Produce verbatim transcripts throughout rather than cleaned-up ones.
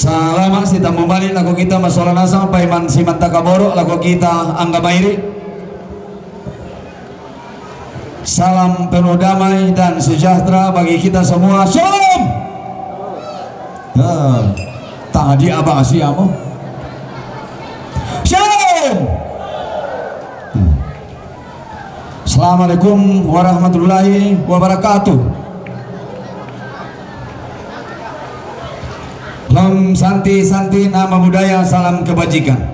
Salama' sitammu bali' lako kita masola nasang, paiman siman takaboro' lako kita angga mairi'. Salam penuh damai dan sejahtera bagi kita semua. Shalom. Ya, tadi abang si amo. Shalom. Hmm. Assalamualaikum warahmatullahi wabarakatuh. Lam santi-santi nama budaya, salam kebajikan.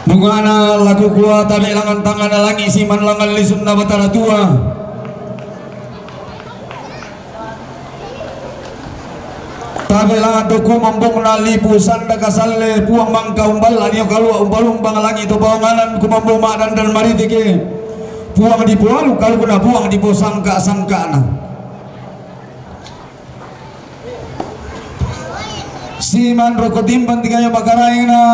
Bungana laku kua tabe' langan tangngana langi' siman langan lisunna Batara Tua. Tabe' langan tu kumambungna lipu sanda kasalle, Puang mangka umballa'ni kalua' umpalumbang langi' to paonganan, kumambung ma'dandan maritike, Puang dipoalu kalukuna, Puang diposangka'-sangka'na. Siman roko timpang tingayo makaraengna.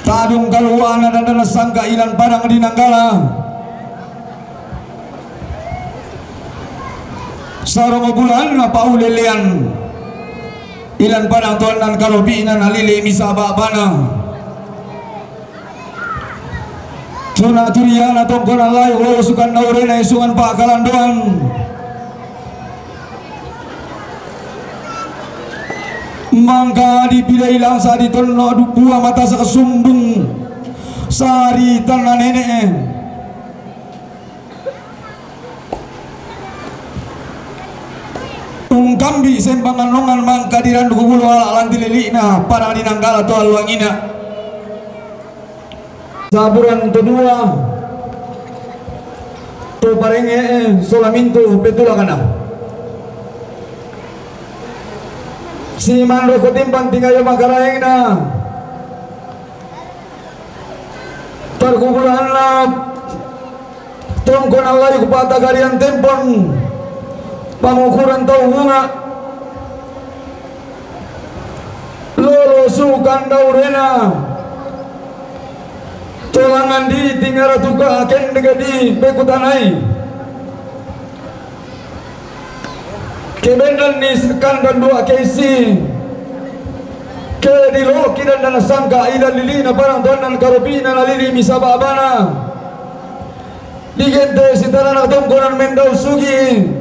Tadung kalua'na dandana sangka' ilan padang di Nanggala. Sarong bulanna paulelean ilan padang tuannan karopi'na nalili' misa ba'bana. Tuna turiana tongkonan layu' lolo sukanna urena isungan pakalandoan. Mangka dipilei langsa' di tonno' dua mata sakasumbung sari tanna nene'e. Ungkambi sembangan nongan mangka dirandu kubulo ala' lanti lili'na padang di Nanggala to alluangina. Saburan kedua to parengnge'e sola mintu' petulakana. Siman roko timpang tingayo makaraengna. Perkumpulanna tongkonan layu' kupatagarian tempon pangukuran tau bunga'. Lolo sukan daurena tolangan di tingara tuka' kendega di pekutanai. Kebendan ni kandan dua keisi. Ke di lolo kidan dan sangka' ila lili'na padang tuannan karopi'na nalili' misa ba'bana. Digente' sitarana tongkonan mendau sugi.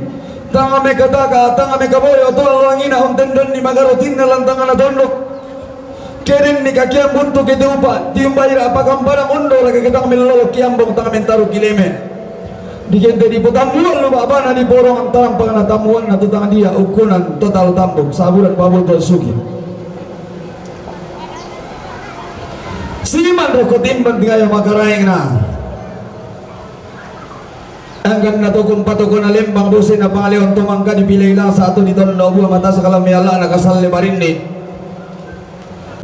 Tanga mekataka, tanga mekaboyo to alluangina, untendenni magarotinna lantangana tondok. Kedenni kakian buntu ketiupa, tiumba ira pakampadang undo lagi ketang mellolo kiambong tanga mentaru kileme. Digente' dipotambuan lu ba'bana diporong antarang pagana tambuanna tu tang dia ukkunan total tambung saburan pabuntu sugi. Siman roko timbang tingayo makaraengna. Angganna tokon patokona lembang bosena pangaleon to mangka dipilei lasa' to ditonno' bua matasa kalammi alla'na kasalle barinni.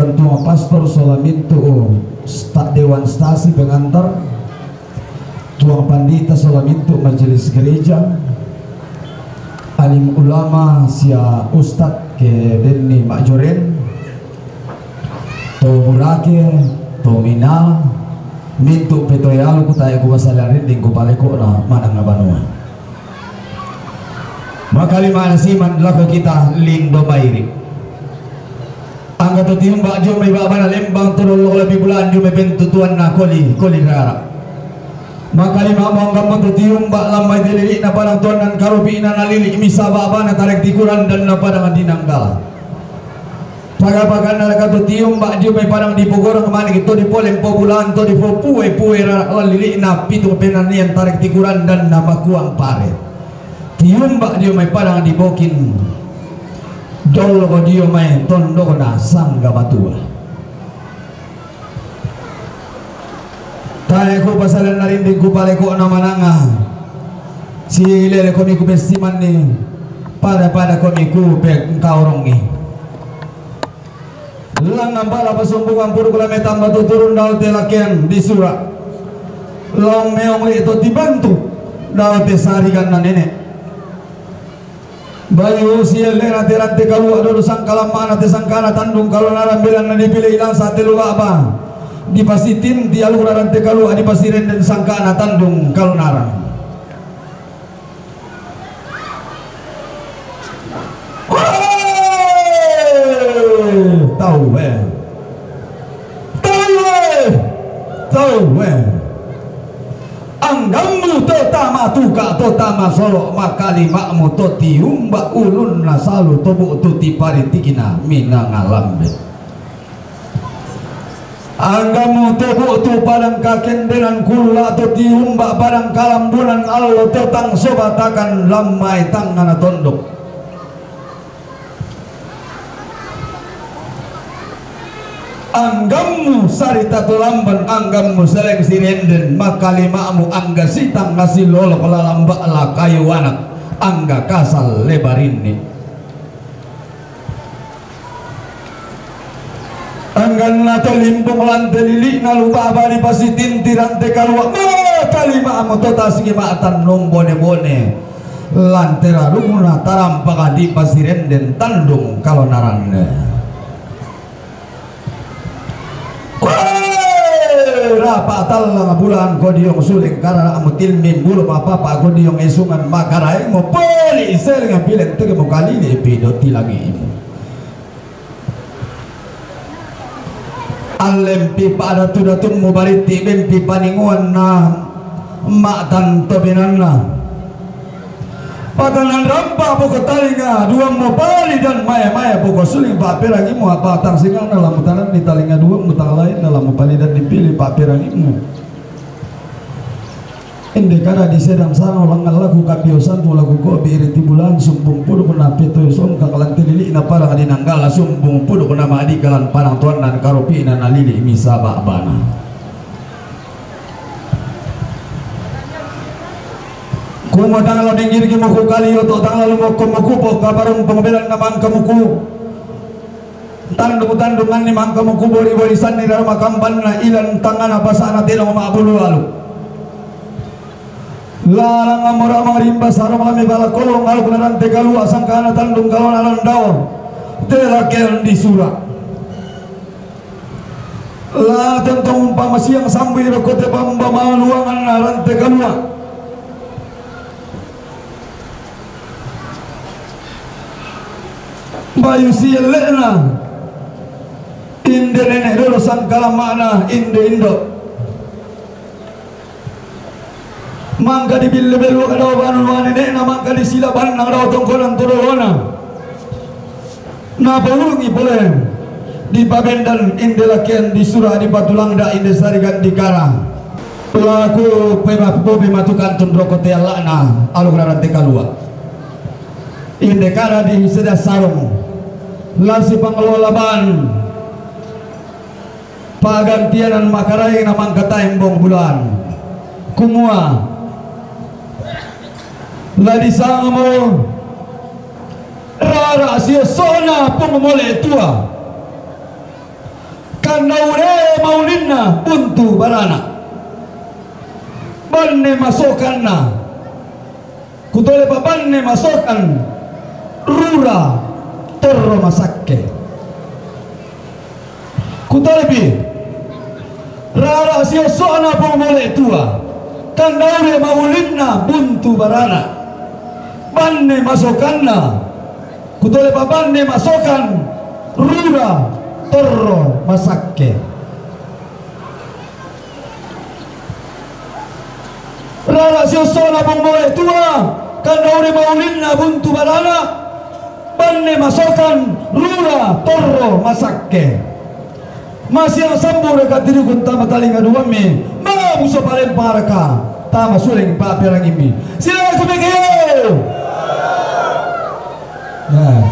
Tuang pastor sola mintu' sta-, dewan stasi pengantar, tuang pandita sola mintu' majelis gereja, alim ulama sia ustad ke denni ma'joren, to burake, to mina, mintu' petoe alu kutae kupasalli rinding kupaleko'na manang na banua. Makalimana siman lako kita lindo bairi'. Angga to tiumba' dio mai ba'bana lembang to dollo' lapi bulaan dio mai pentutuanna koli, koli rara. Makalimamo anggammo to tiumba' lan mai te lili'na padang tuannan karopi'na nalili' misa ba'bana tarek tikuran dan na padang di Nanggala. Paga-paganna raka to tiumba' dio mai padang dipogoreng mane' to dipoleng pobulaan to dipopue-pue rara' lan lili'na pitung penannian tarek tikuran dan na makuang pare. Tiumba' dio mai padang dibokin dollo' dio mai tondokna sangga matua. Tae' kupasalli rinding kupaleko'na mananga. Silele komi kupessimanni, pada-pada komi kupengkaorongi. Langngan pala pasombukan puru' kula metamba tuturun dao te lakean di sura'. Laong meong li' to tibantu dao te sariganna nene'. Bayu siellena te rante kalua' dodo sangkalamma'na te sangkana tandung kalua' narambilanna dipilei langsa' te lu ba'ba. Dipasitinti alukna rante kalua', dipasirenden sangka'na tandung kalonaran. Wee! Tau, wee. Tau, wee. Tau, wee. Anggammu to tama tuka', to tama solo', makalima'mu to tiumba' ulunna salu, to bu'tu tiparitikina minanga lambe. Anggammu to bu'tu padang kakendenan kulla', to tiumba' padang kalambunan allo, to tang sobatakan lammai tangngana tondok. Anggammu sarita to lamban, anggammu seleng sirenden, makalima'mu angga sitang ngasilolok lalamba' la kayu anak, angga kasal lebarinni. Angganna to limbung lante lili'na lu baba dipasitinti rante kalua', makalima'mu to tasigi ma'tannung bone-bone. Lante rarungna tarampaka dipasirenden tandung kalonaranne. Wee! Rapa' tallang bulan kodiong suling karara'mu tilming bulu mapapa kodiong isungan makaraengmu poli' seleng pileng tegemu kalili pido tilangi'mu. Allempi pa'datu-datummu baritti' bempi paningoanna ma'tan to benanna. Patanan rampa poko talinga duammu pali dan maya-maya poko suling pa'perangimmu apa tang singana lamu tananni talinga duammu tang lainna lamu pali dan dipili pa'perangimmu. Inde kada di sedang sarang langngan laku kapiosanmu laku kopi iri tibulan sumbung puduk na pito songkak lan tilili'na padang di nanggala sumbung puduk na ma'dikalan padang tuannan karopi'na na lili' misa ba'bana. Kumo tang la dinggirki muku kali oto tang la lumokko muku po kaparung pengbelan na mangka muku. Tandung-tandunganni mangka muku bori-bori sanni raro makambanna ilan tangana pasana telo ma'bulu alu. Lalang amora mangrimba sarong lame bala kolong aluk narante kalua' sangkana tandung kalona landao. Tela keon di sura. La tontong umpama siang sambu iro kote bamba maluangan narante kalua'. Bayu sielle'na inde nene' dolo sangkala ma'na inde indo'. Mangka dibille belu kadao banu nene'na, mangka disila bannang dao tongkonan todolona. Napaulungi pole dipabendan inde lakean di sura' dipatulangda inde sarigan dikara. Laku pema-, pematukan tundroko te alla'na aluk narante kalua'. Inde kada di seda sarung lasi pangelola ban. Pagantianan makaraeng na mangkataeng bong bulan. Kumua, la disangamo rara' siosso'na pong mole tua. Kandaure maulinna buntu barana. Banne masokanna. Kutole pa banne masokan rura torro masakke. Kutole pi rara' siosso'na pong mole tua. Kandaure maulinna buntu barana. Banne masokanna. Kutole pa banne masokan rura torro masakke. Rara' siosso'na pong mole tua, kandaure maulinna buntu barana, banne masokan rura torro masakke. Masiang sambu raka tiruku tama talinga duammi, mabuso palemparaka tama suling pa'perangimmi. Silaku meke. Nah,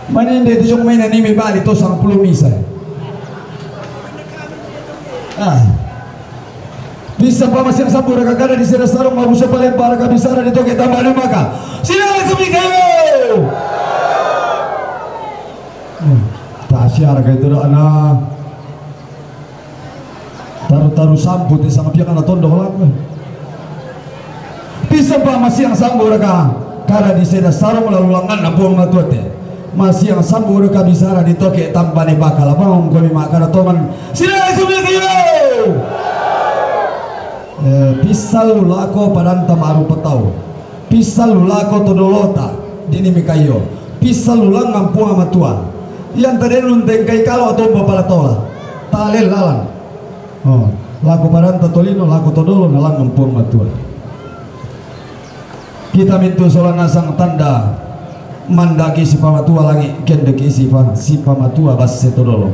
manende tujung maina nimi bali to sangpulo misa. Ah. Bisa pa masiang sambu raka kada di sera sarung mabuso palemparaka bisara di toke tambane maka. Silaku meke. Hmm. Tasiaraka itu doa na. Taru-taru sampu te sanga piakana tondok laku. Bisa pa masiang sambu raka kada di seda sarung lalu langanna Puang Matua te. Masiang sambu raka bisara di toke tambane bakala bangun komi makana tongan. Silaku meke. Eh, pissallu lako padanta ma'rupa tau. Pissallu lako to dolota, dini mikayo. Pissallu langngan Puang Matua. Iyanta de' luntengkai kalo to bapalatola. Talel lalang. Oh, lako padanta tolino, lako to dolo, na langngan Puang Matua. Kita mintu sola nasang tanda mandaki sipamatua langi, kendeki sipa-, sipamatua basse to dolo.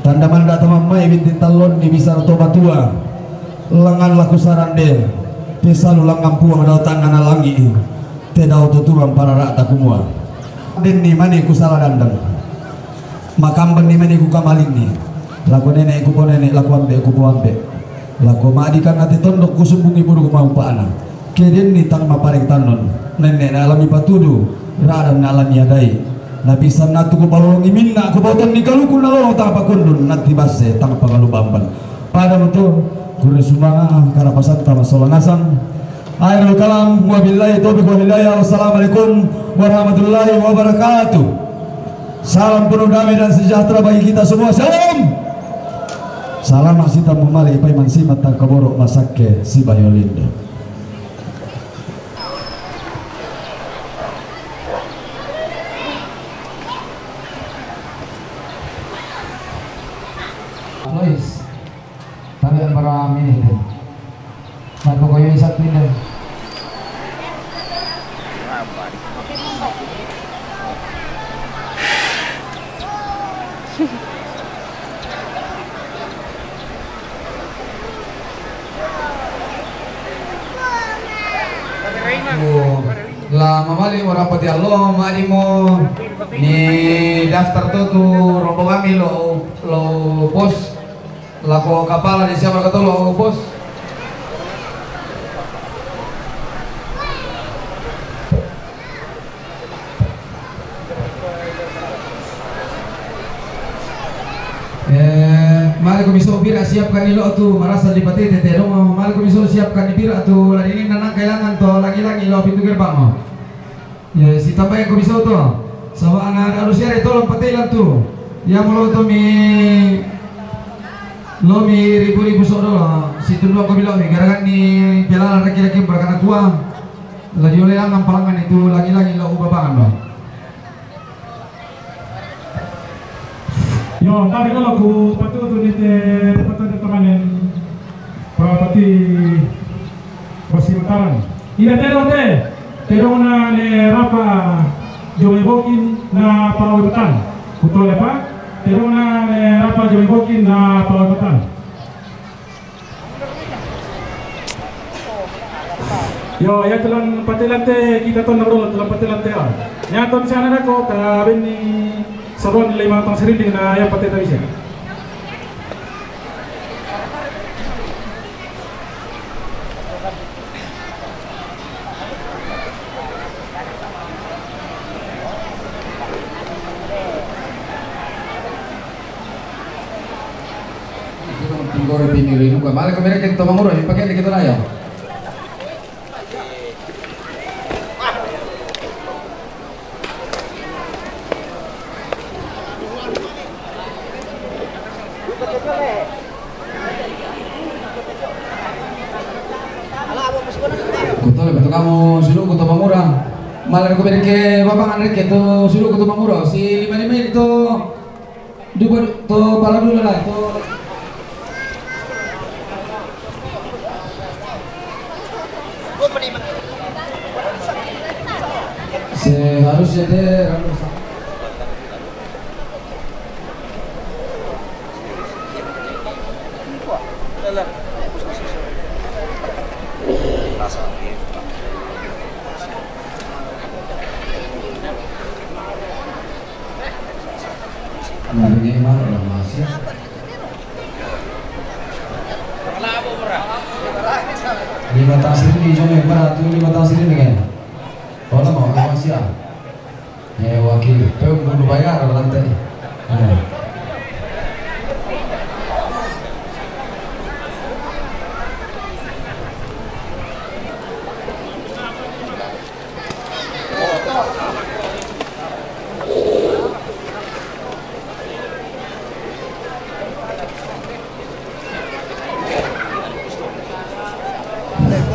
Tanda manda tamammai binti tallonni bisara to matua. Langngan laku sarande, te salu langngan Puang dao tangngana langi, te dao to turang parara'ta kumua. Denni mani kusala dandang. Makambanni mani kukamalingi. Lako nene' kuponene', lako ambe' kupoambe'. Lako ma'dikanna te tondok kusumbungi buruk maupa'na. Ke denni tang mapareng tannon, nenne' na lami patudu, radang na lami adai. Napissan natu kupalolongi minna, kupotonni kaluku nalolo tang pakundun, natti basse tang pangalu bamban. Pada muto, kure sumanga, karapasanta masola nasang. Akhirul kalam, wabillahi taufiq wal hidayah. Wassalamualaikum warahmatullahi wabarakatuh. Salam penuh damai dan sejahtera bagi kita semua. Salam. Salama' sita mumale, ipai mansimat tangkaboro' masakke sibayo lindo. Lois, tabe' bara minite. Nah, pokoknya isap pindah. Oh, la mamali mo rapati allo, ma'dimo ni daftar to tu rombongan mi lo, lo pos. Lako kapala di siapa katolo, Bos? Eh, mari komiso bira siapkan ilo tu marasa di pati tete dong. Mari komiso siapkan di bira tu ladini nanang kailangan to langi-langi lo pintu gerbang. Ya, sitambai ko bisau to. Saba' ana' aru siare tolong pateilan tu. Ya, mulo to mi, lo mi ribu-ribu so dolo. Situnduan ko bilo mi garagan ni pelala raki-raki barakana kuang. Lagi oleh angan palangan itu lagi-lagi lo ubabangan do. Yo, tapi kalau ku patutu ni te patutu tamanen, pa pati pasi mataran. Ina tero te, terona ne rapa jome bokin na pawe betan. Kutole pa, terona ne rapa jome bokin na pawe betan. Yo, ya tulan patelante kita to nabro tulan patelante ya. Ya to bisa na ko ta benni saron lima tang serinding na ya pateta bisa. Tinggore pinggir ini bukan. Mari kemarin kita mangura, pakai kita raya. Kutole betul kamu sulu kutu mangura. Malah aku beri ke bapak Andre ke tu sulu kutu mangura. Si lima lima itu. Dupa to pala dulu lah, to. Seharusnya dia. Nah, ini mah udah masih. Lima tang sini, jom yang berat tu, lima tang sini dengan. Kalau mau, masih ya. Eh, wakil, pe bunuh bayar, lantai. Eh.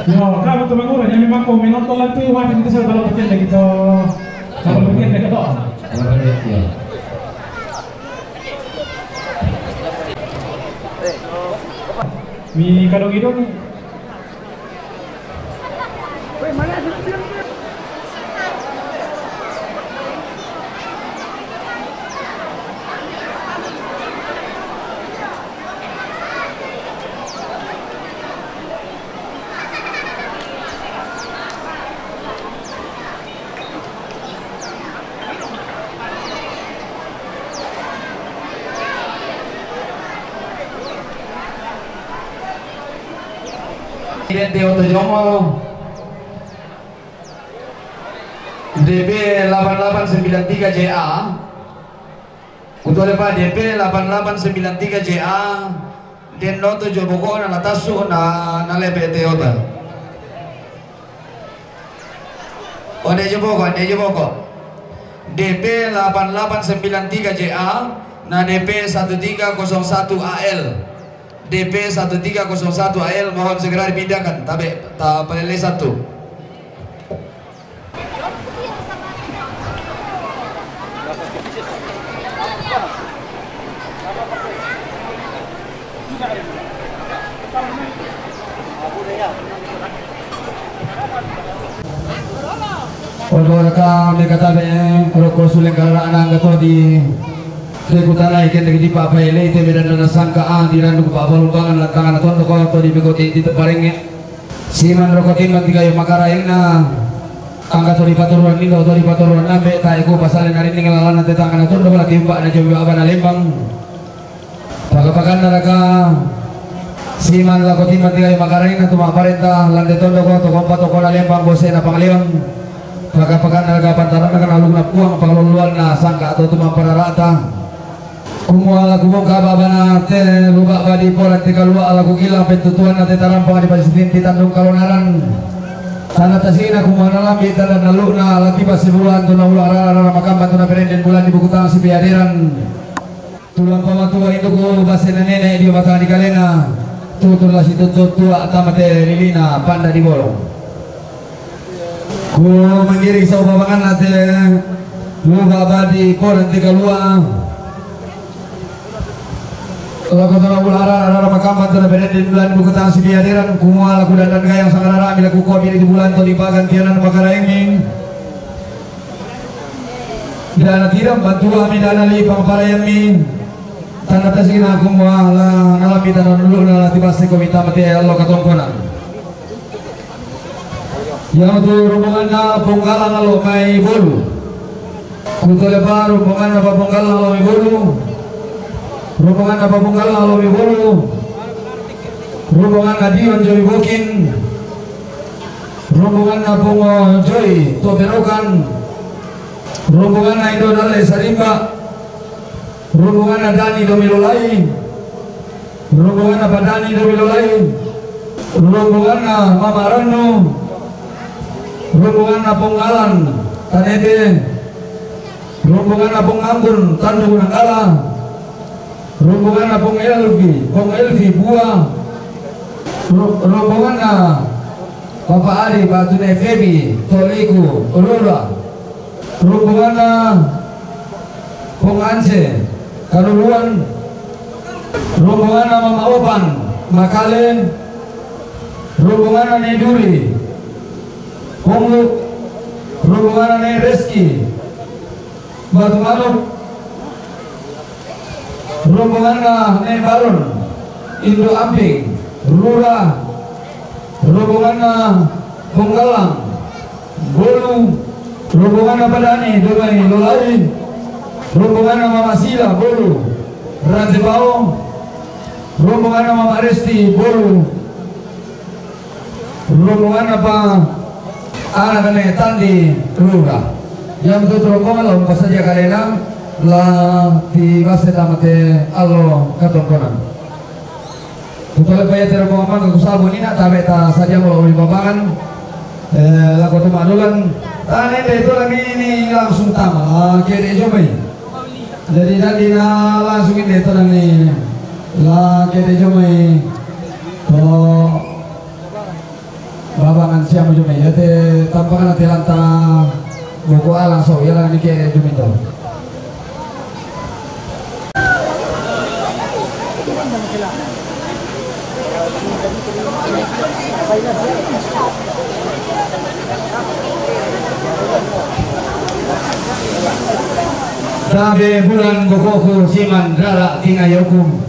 Yo, kami tu mangura, nyami mako minonton lang tu, wajib kita sa dalam pakai lagi tu. Dalam pakai lagi tu. Mi kadong idong. Presidente Oto Jomo, D P delapan delapan sembilan tiga J A. Kutole pa D P delapan delapan sembilan tiga J A. Den noto jo boko na latasu na, na lepe teota. Onde jo boko, onde jo boko. D P delapan delapan sembilan tiga J A, na D P satu tiga kosong satu A L. D P satu tiga kosong satu A L mohon segera dipindahkan. Tabe, ta palele satu. Odo raka me katabe roko suleng karara anang gato di. Te kutana iken dagi di papa ele te medan dana sangka a di randu papa lumbangan lantangan tondo ko to di bekote di teparenge. Siman roko timan tiga yo makara engna. Angka to di paturuan indo to di paturuan nambe ta eko pasale nari ning lalana te tangana tondo ko la timba na jomi abana lembang. Pakapakanna raka siman lako timan tiga yo makara engna tu maparenta lante tondo ko to kompa to kona lembang bose na pangleon. Pakapakanna raka pantarana kana lugna puang pangaluluanna sangka to tu mampararata. Kumua laku bongka babana te lubak badi pola te kalua laku gilang pentutuanna te tarampang di pasitin di tandung kalonaran. Tanda tasina kumua nalambi tanda nalukna laki pasibulan tu naula rara rara makamban tu naperenden bulan di bukutang si piaderan. Tulang pamatua induku basena nene di mata di kalena. Tutur lasi tutur tua tamate lilina panda di bolong. Ku manggiring sau babangan ate luha badi poran tiga lua. Lako tona ulara arara makamban tona berendin bulan buku tang sidi hadiran kumua laku dandan gayang sangarara mi laku kopi di bulan to di pagan tianan pakaraengin. Dana tiram bantua mi dana lipang parayami. Tanda tasina kumua la nalami tanda nulu nalati base komita mate allo katongkonan. Yang tu rombonganna Ponggalang alo mai bolu. Kutole pa rombonganna pa Ponggalang alo mai bolu. Rombonganna pa Ponggalang alo mai bolu. Rombonganna Dion Joy Bokin. Rombonganna Pongo Joy Toberokan. Rombonganna Indo Dale Sarimba. Rombonganna Dani Domilolai. Rombonganna Padani Domilolai. Rombonganna Mama Rannu. Rombonganna Pong Alan Tanete. Rombonganna Pong Anggun Tandu Nanggala. Rombonganna Pong Elvi, Pong Elvi Bua. Ro-, rombonganna Papa Ari Batune Febi Toliku Rura. Rombonganna Pong Ance Karuluan. Rombonganna Mama Opan Makale. Rombonganna Nei Duri Ponglu. Rombonganna Nei Reski Batu Manuk. Rombonganna Nei Baron Indo Amping Rura. Rombonganna Ponggalang Bolu. Rombonganna Padani Domai Lolai. Rombonganna Mama Sila Bolu Rantebao. Rombonganna Mama Resti Bolu. Rombonganna pa ana kane tandi rura. Yang tu rombongan lo pasaja kalena la ti base tamate allo katongkonan. Kutole paya te rombongan mangga kusabu nina tabe ta saja mo oli babangan. Eh, lako tu madulan. Tane de tu lagi ni langsung tama. Ah, kede jomai. Jadi dan dina langsung ini tu lagi. La kede jomai. To Siamo jumai, ya te tampakana te lanta boko alang so, ya lang nike jumai to. Tabe bulan bokoku siman rara tingayoku.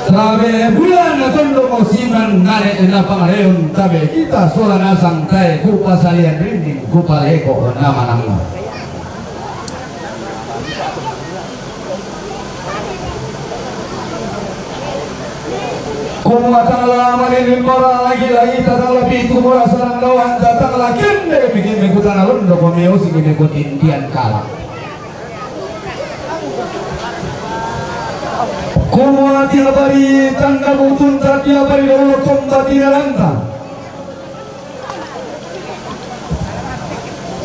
Tabe bulan na tondok o siman nane na pangareon, tabe kita sola nasang tae ku pasalian rinding ku paleko na manangna. Kumua tang la malilin mora lagi-lagi tatang la pitu mora sanang dawan tatang la kende bikin mekutana londo ko meosi ke mekotintian kala. Kumua tiap hari tanda butun tiap hari dolo tomba tidak lanta.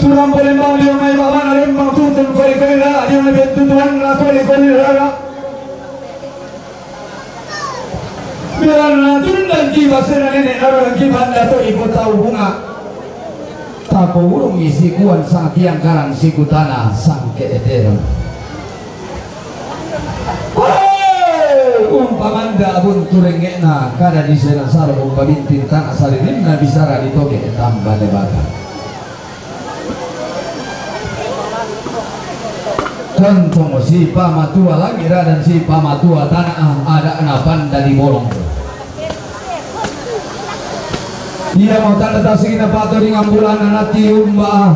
Tulang palembang dia mai babana lembang tutun koli-koli rara dia mai betutuan na koli-koli rara. Biar na tundan ki basena nenek rara ki banda to ibu tahu bunga. Tako urung isi kuan sang tiang karang sikutana sang keeteran. Hei! Umpamanda abun turengekna kada disena saro umpabintin tana saririnna bisara ditoke tamba debata. Tontong si pamatua langi radan si pamatua tana ah, adana panda di bolong. Ia mau tanda tasik na pato di ngambulan nanati umba.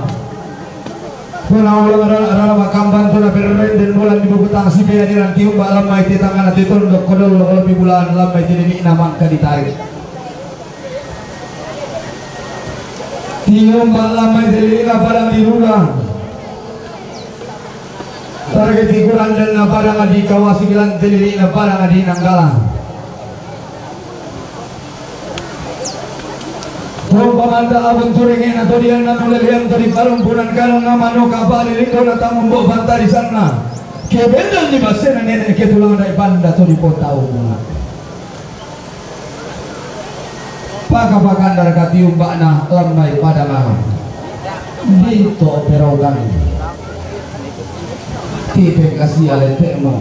Kuna ulang rara makamban tuna permen dan bulan di buku tangsi pea di ranti umba lamai ti tangan ati tunduk kodol lo lebih bulan lamai ti demi namang ka ditarik. Tiumba lamai ti lina padang di rula. Target di kurang dan na padang di kawasi bilang ti lina padang di nanggala. Umpamanta abun turinge na todian na nulelian to di parumpunan kanan na mano kapali lindo na tamumbo banta di sanna. Kebedan di basena nenek ketulang dai banda to di potau bunga. Paka-pakandar katiumbakna lambai pada mama. Dito perogan. Tipe kasia letekmu.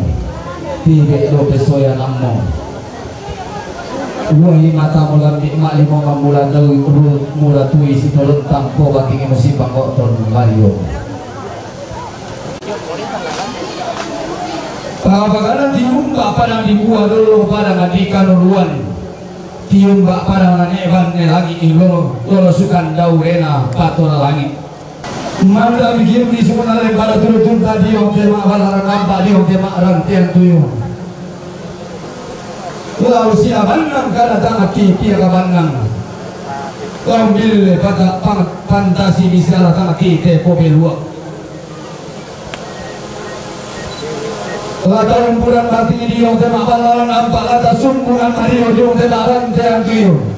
Tipe dope soyanammu. Wahi matamu lambik mak limo mamula tui ru mula tui sitolon tampo batingi musi panggoton bario. Pangapakana tiumba padang di bua dolo padang di kanuluan. Tiumba padang na neban ne lagi ilo lolo sukan daurena patola langit. Manda mikir di sumuna lempara tulu tunta diong tema balara nampa diong tema rantean tuyung. Lau sia bannang kada tangati pia kabannang. Lau mille pata pang pantasi misala tangati te pope luak. Lata umpuran mati diong tema balaran ampa lata sumpuran mario diong tema rantean tuyung.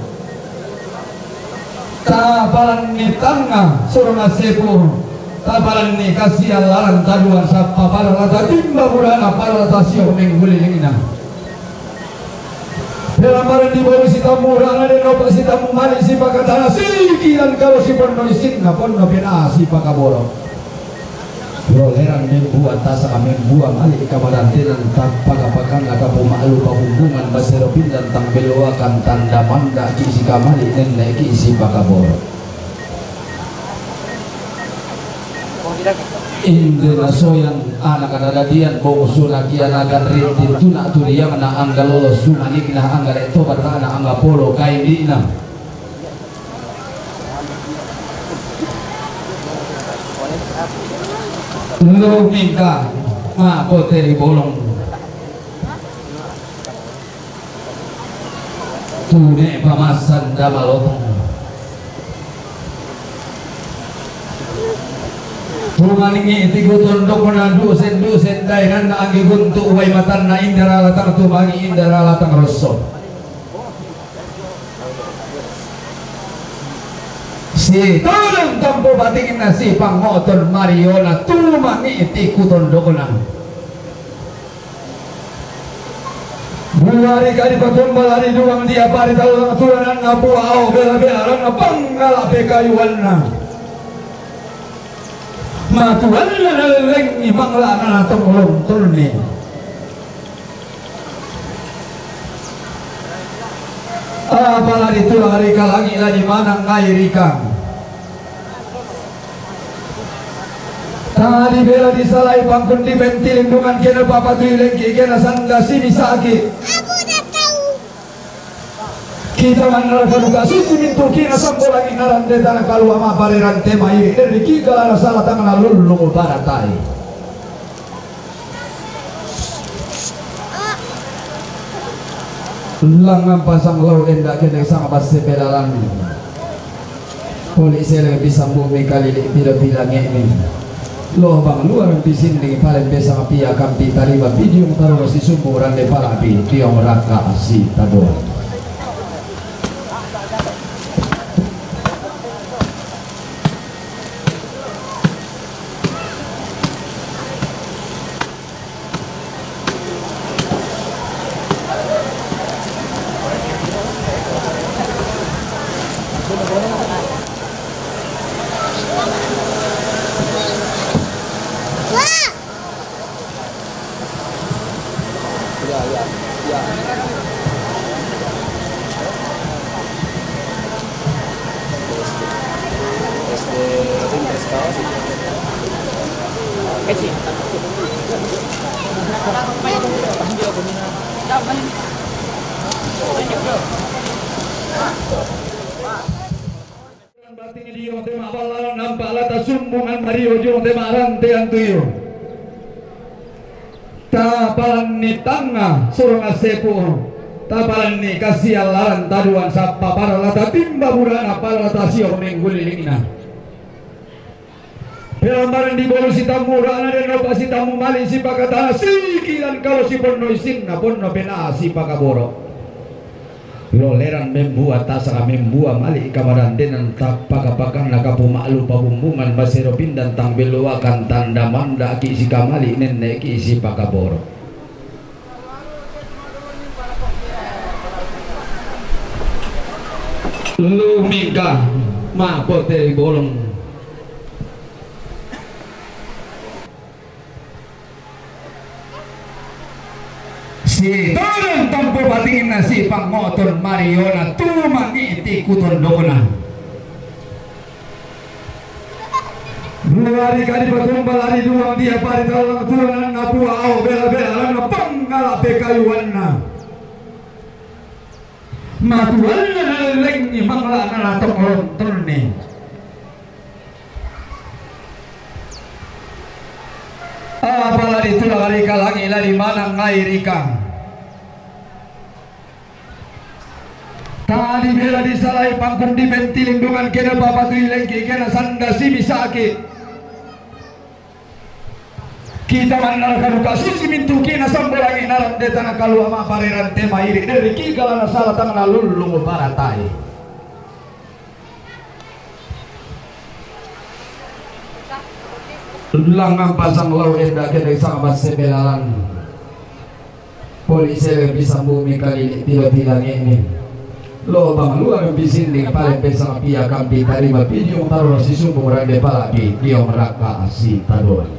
Tapalan ni tanga suruna sepu. Tapalan ni kasia laran taduan sapa pada lata timba burana pada lata sio menggulilingna. Pelamaran di bawah si tamurana dan opa si tamu mali si pakatana si kiran karo si pondo isinna pondo pena si pakaboro. Roleran membuat tasa membuat mali kamarantenan tapaka pakana kapu malu pabumbungan basero pindan tang beloakan tanda manda ki si kamali nenne ki si pakaboro. Inde na soyan anak na dadian bongsu na kianakan rintin tuna turiang na angga lolos sumanik na angga reto batana angga polo kaindina. Lumingka ma poteri bolong. Tune pamasan damalotong. Tumaningi tiku tondok na dusen dusen dainanna anggi guntu wai matanna indara latang tumangi indara latang rosso. Si tolong tampo batinna si pangoton mariona tumangi tiku tondokna. Buari kadi patumbal ari duang dia pari talang tulananna pua ao bela-bela ranna pangngala pekayuanna. Matuanna nalellengi manglana natong lontolni. Apalagi tulang rika langi lagi manang ngai rika. Tadi bela disalai pangkun di penti lindungan kena papatui lengki kena sanda sini saki. Kita manara kaduka sisi mintu kina sambolangi naran de tanah kalua mapare rante mairi dari kika lara salah tangana lullu baratai. Langan pasang lau enda kene sanga basse pelalan. Poli sele bisa bumi kali di pila-pila ngene. Lobang luar pisinding paling besang pia kampi tariba pidiung tarung sisumbu rande palapi tiong raka si tadua. Bating dio tema balalan nampak lata sumbungan mario jo tema rantean tuyo. Tapalanni tangnga surunga sepu, tapalanni kasiallaran taduan sappa paralata timba burana paralata sio menggulilingna. Pelambaran di bolu sitammu rana dan opa sitammu mali sipakatana sikilan kalo siponno isinna ponno pena sipakaboro. Loleran membua tasaka membua mali kamadandenan tappaka-pakanna kapu ma'lu pabumbungan masero pindan tang belloakan tanda mandaki sikamali nenneki sipakaboro. Lumingka ma'pote ri bolong. Sitodong tompo patinna sipang moton mariona tumangi tiku tondona. Dua hari kali patumbal hari dua dia pari talang tulananna pua ao bela-bela ranna pangngala pekayuanna. Matuanna nalellengi manglana natong lontolni. Apalagi tulang rika langi lagi manang ngai rika. Tadi bela disalai pangkun di penti lindungan kena papatui lengki kena sanda sibisaki. Kita manara kaduka sisi mintu kina sambolangi naran de tanah kalua mapareran tema iri dari kika lana salah tangana lullu baratai. Langang pasang lau enda kene sama sebelalan. Poli sele bisa bumi kali tila-tila ngene. Lobang luar bisinding paling pesang pia kampi tarima pidiong taruna sisumbung rande palapi diong raka si tadoan.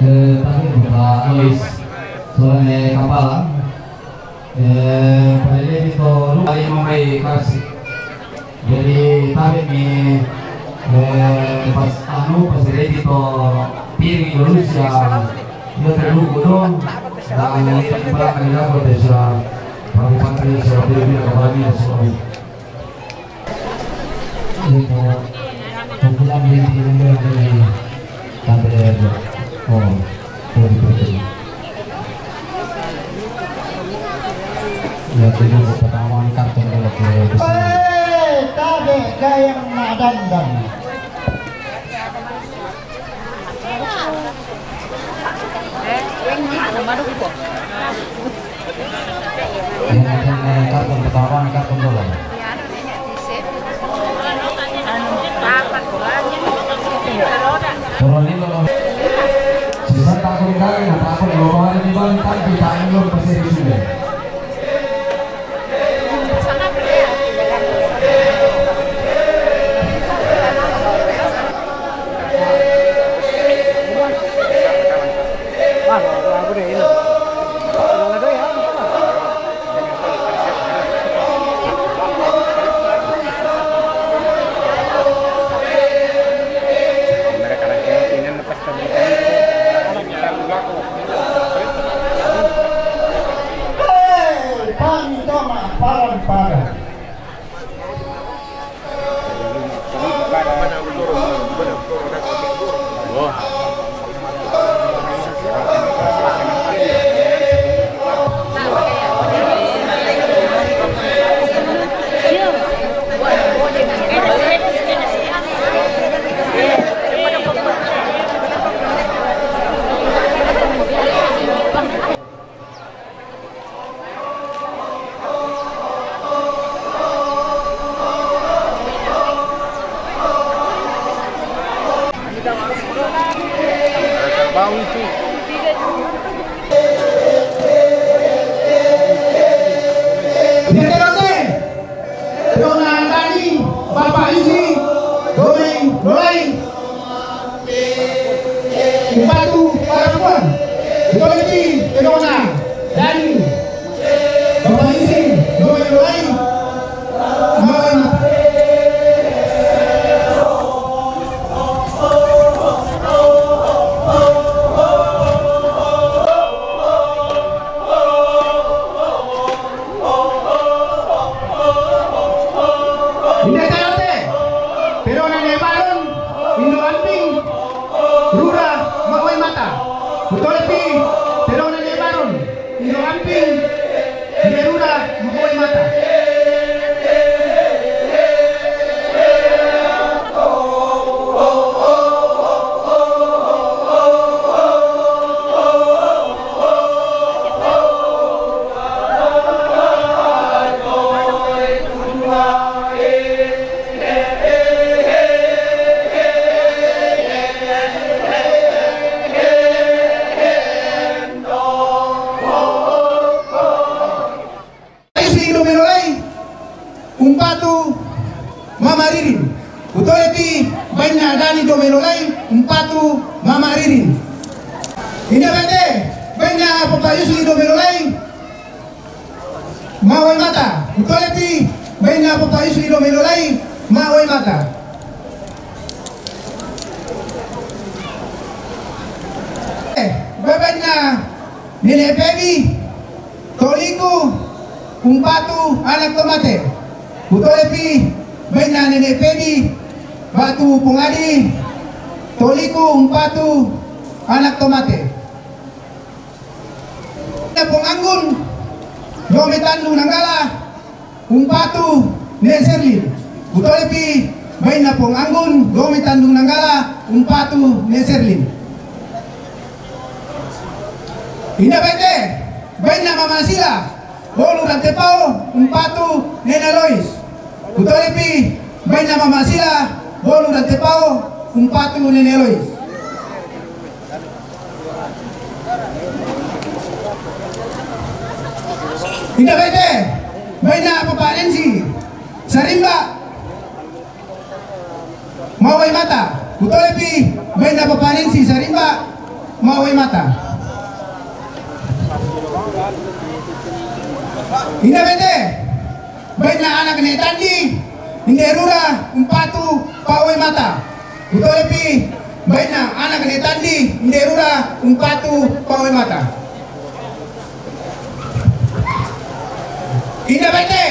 Eh, tadi Pak Alois, soalnya kapal, eh, pada dia itu lu kali mau main kasih. Jadi tarik nih, eh, pas anu, pas ready to piring Indonesia, dia terluku dong. Dan kita akan dapat desa, Pak Bupati, Pak Bupati, Pak Bupati. Ito, kumpulan di Indonesia dari K P R. Oh, oh, gitu. Dulu pertama karton dulu ke. Eh, tabe gayang madandang. Yang penting, eh, karton pertama, karton dulu. Turun ini loh. Sisa takut kali, nah, takut loh, hari ini balik, tapi tak belum pasti sudah. Ina terose, Rona Dani, Bapa Yusri, Domeng Lolai, Umpatu Parapuan, Utoleti, Rona Dani, Bapa Yusri, Domeng Lolai, Mama. Ina karate, Perona ne Baron, Indo Amping, Rura, Mawe Mata. Utoleti, Perona ne Baron, Indo Amping, Rura, Mawe Mata. Isi Domelolai, Umpatu Mama Ririn. Utoleti baina Dani Domelolai, Umpatu Mama Ririn. Ina bete, baina Papa Yusli Domelolai, Mawe Mata. Utoleti baina Papa Yusli Domelolai, Mawe Mata. Eh, baina Nene Pebi, Toliku, Umpatu, Anak Tomate. Utoleti baina Nene Pebi, Batu Pongadi, Toliku, Umpatu, Anak Tomate. Pongangun, Domi Tandu Nanggala, Umpatu Ne Serlin. Utoleti baina Pongangun, Domi Tandu Nanggala, Umpatu Ne Serlin. Ina bete, baina Mama Sila, Bolu Rantepao, Umpatu Nene Lois. Utoleti baina Mama Sila, Bolu Rantepao, Umpatu Nene Lois. Ina bete, baina Papa Nensi, Sarimba, Mawe Mata. Utoleti baina Papa Nensi, Sarimba, Mawe Mata. Ina bete, baina Anak Ne Tandi, Inde Rura, Umpatu, Pawe Mata. Utoleti baina Anak Ne Tandi, Inde Rura, Umpatu, Pawe Mata. Ina bete,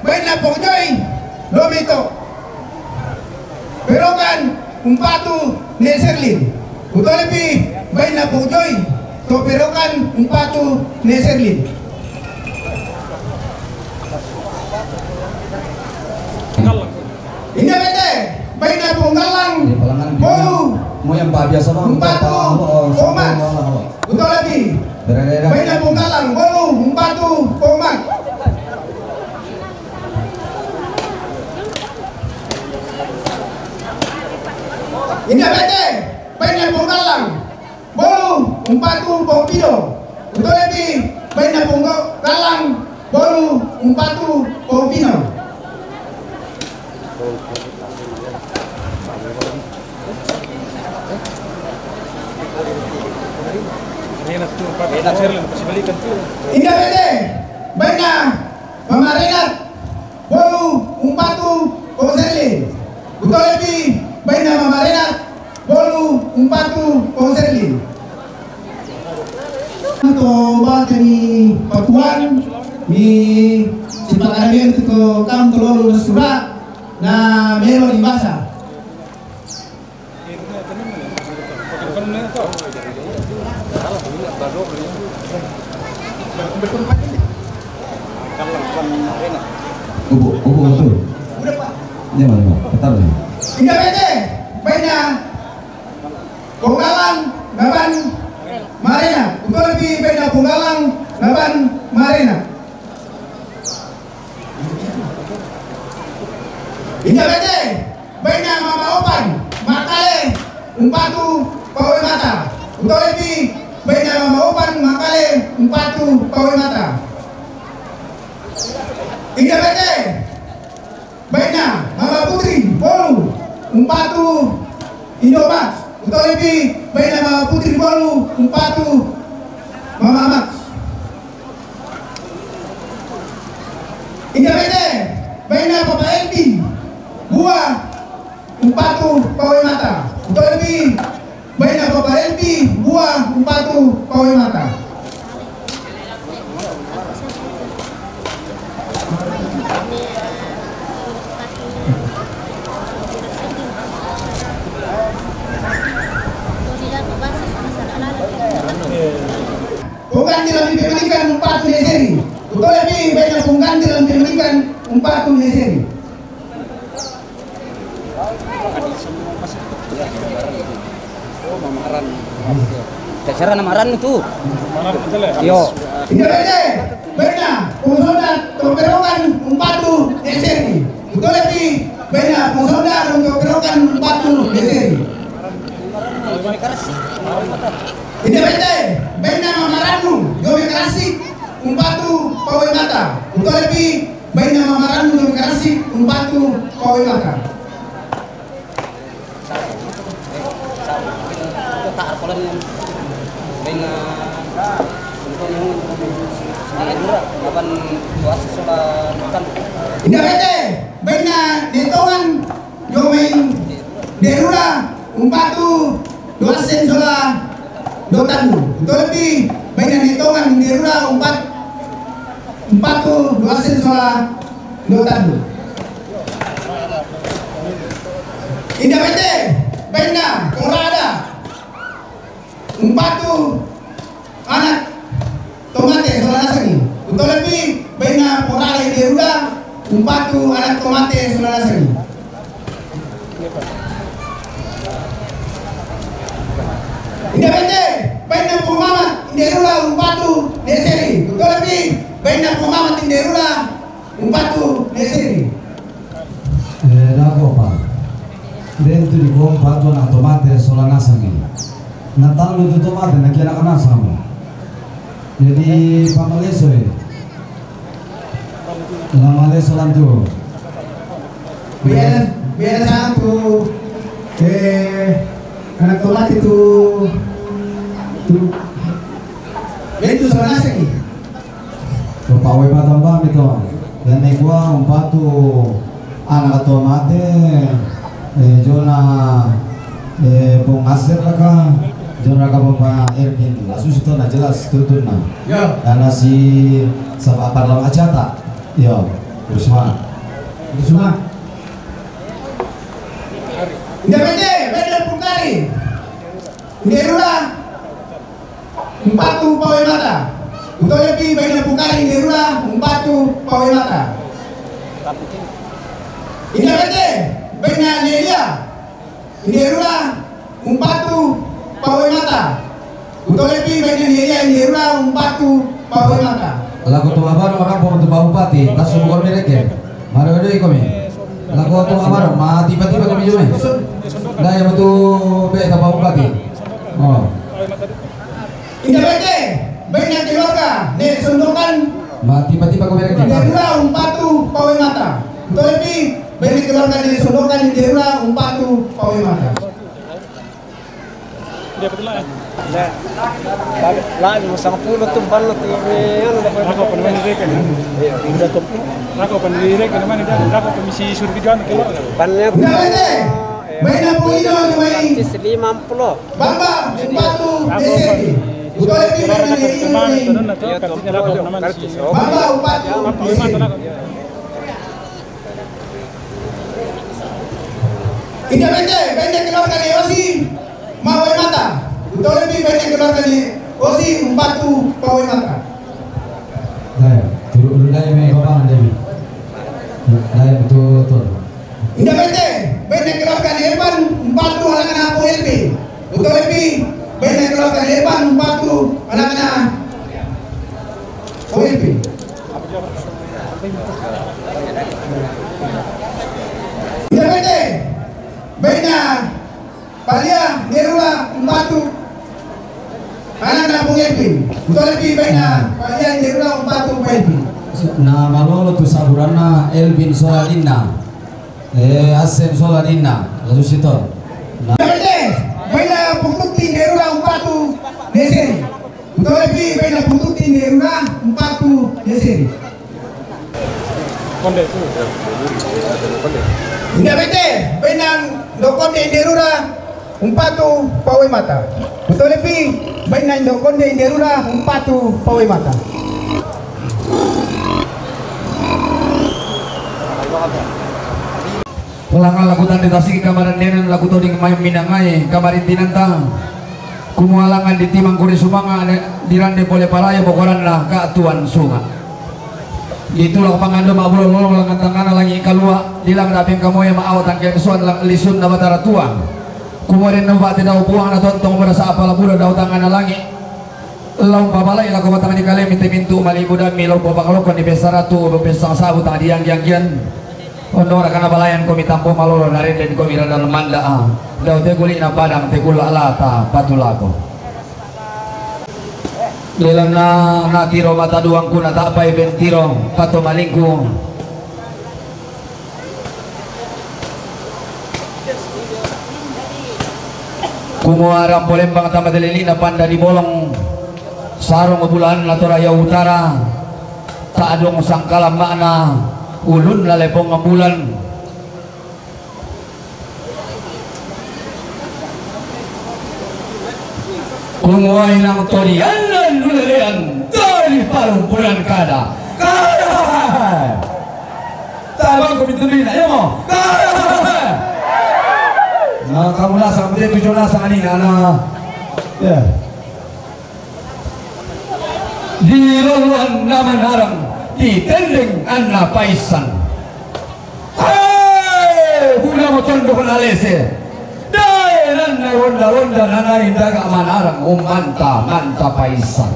baina Pong Joy, Domito. Perokan, Umpatu Ne Serlin. Utoleti baina Pong Joy, to Perokan, Umpatu Ne Serlin. Punggalang. Bolu. Mo yang pa biasa bang. Empat tu. Utolepi. Baina Punggalang. Bolu. Empat tu. Punggalang. Inda bete. Baina Punggalang. Bolu, umpatu, pompino. Utolepi, baina Punggalang. Bolu, umpatu, pompino. Inda bete, baina Mama Renat. Bolu, umpatu, poserli. Utolepi, baina Mama Renat. Bolu, umpatu, poserli. Anto bate ni pakuan ni sipakarabian tu kam tololu na sura na melo ni basa. Ubu, ubu betul. Udah, Pak. Iya, Pak, Pak. Ketar nih. Inda bete, baina Punggalang, maban Marena. Utolepi, baina Punggalang, maban Marena. Inda bete, baina Mama Opan, Makale, umpatu, pawe mata. Utolepi, baina Mama Opan, Makale, umpatu, pawe mata. Inda bete, baina Mama Putri, Bolu, umpatu, Indomax. Utolepi, baina Mama Putri, Bolu, umpatu, Mama Max. Inda bete, baina Papa Elpi, Bua, umpatu, pawe mata. Utolepi, baina Papa Elpi, Bua, umpatu, pawe mata. Pungganti lambi pemanikan umpatu ni seri. Utolepi, baina pungganti lambi pemanikan umpatu ni seri. Terserah nama Ran itu. Yo. Inda bete, baina Pungsonda Tokerokan umpatu ni seri. Utolepi, baina Pungsonda Tokerokan umpatu ni seri. Inda bete, baina Mama Ranu, Jomi Karasi, umpatu, pawe mata. Utolepi, baina Mama Ranu, Jomi Karasi, umpatu, pawe mata. Inda bete, baina Netongan, Jomi Derura, umpatu, Doasen sola Dotandu. Utolepi, baina Netongan Derura, umpat, umpatu, Doasen sola Dotandu. Inda bete, baina Porada, umpatu, anak Tomate sola Nasangi. Utolepi, baina Porada Inda Derura, umpatu, anak Tomate sola Nasangi. Inda bete, baina Pungmamat Inda Derura, umpatu, ni seri. Utolepi, baina Pungmamat Inda Derura, umpatu, ni seri. Eh, dakopa. Dentu di kompa tu anak Tomate sola Nasangi. Natal tu Tomate na kia anak Nasangi. Jadi pamaleso e. Lamaleso lantu. Biasa, biasa tu, eh, anak Tomate tu, tu. Dentu sola Nasangi. Pawe patamba mito. Yang nekua umpatu anak Tomate, eh, jona, eh, Pung Asir raka, jona raka Papa Erkin. Lasu sito na jelas tutun na. Ya. Karena si sama parlam acata. Yo, Rusma. Rusma. Inda bete, bete Pungkari. Inda Derura. Umpatu pawe mata. Utolepi baina Pungkari Inda Derura, umpatu pawe mata. Inda bete, baina Nelia. Inderura umpatu pawe mata. Utolepi baina Inderia Inderura umpatu pawe mata. Laku tu abaro marapa tu Pak Bupati, tasu bukor mereke. Mari dulu komi. Laku tu abaro, ma tiba-tiba komi jume. Dah ya betul be ta Pak Bupati. Oh. Inda bete, baina keluarga ne Sondokan. Ma tiba-tiba komi mereke. Inderura umpatu pawe mata. Utolepi baina keluarga ne Sondokan Inderura umpatu pawe mata. Dia betul lah. Lah, lah, mau sangat puluh tu, ban tu, eh, anu, dah. Rako apa namanya dia kan? Iya, udah tu. Rako apa namanya dia kan? Namanya dia rako apa misi suruh kerja anu keluar kan? Bannya Uda bete, baina pulido ni mai. Artis lima puluh. Bamba, umpatu, deseti. Utolepi baina ni ini. Iya, tu, rako apa namanya si Bamba, umpatu, deseti. Inda bete, baina keluarga ne Osi, ma pawe mata. Utolepi baina keluarga ne Osi, umpatu pawe mata. Daya, turu ulu daya me babangan demi. Daya betul betul. Inda bete, baina keluarga ne Epan, umpatu anak-anak P L P. Utolepi, baina keluarga ne Epan, umpatu anak-anak P L P. Inda bete, baina Palia Inderura umpatu anak-anak P L P. Utolepi baina Palia Inderura umpatu P L P. Na malolo tu saburanna Elvin Soladinna. Eh, Asem Soladinna, lalu sitor. Na Bete, baina Pututi Inderura umpatu deseri. Utolepi baina Pututi Inderura umpatu deseri. Konde tu. Inda bete, baina Indokonde Inderura umpatu pawe mata. Utolepi baina Indokonde Inderura umpatu pawe mata. Ulangan laku tande tasiki kamaran nenen laku toding mai minangai kamarin tinanta. Kumua langan di timang kuri sumanga ne, dirande pole palaya bokoranna ka tuan sunga. Ditulak pangando ma'bulo lolong langan tangana langi kalua, dilang dapeng kamoya ma'awa tangke suan lang lisunna Batara Tua. Kumua den nau bate dau puang na tontong berasa apala buda dau tangana langi. Lau papalai lako batang di kalemi te mintu malibu dami lau papakalokon di pesta ratu, pesta sabu tang dianggi-anggian. Ondong rakana balayan komi tampo malolo narenden komi radan manda'a. Dau te kuli'na padang te kula lata patulako. Lelanna natiro mata duangku na ta'pai bentiro pato malingku. Kumua rampo lembang tama delelina panda di bolong sarung bulan na toraya utara. Ta'dong sangkala ma'na ulunna lepong bulan. Kumua inang todianna nulelean todi palumpulan kada. Kada. Tabang ko bitulina, iya mo. Kada. Na kamu nasang, betul tujuh nasang anina, na. Ya. Di loloan na manarang, di tendeng anna paisan. Hei, buda mo tondok na lese. Dae nanna ronda-ronda nanai daga manarang ummanta manta paisan.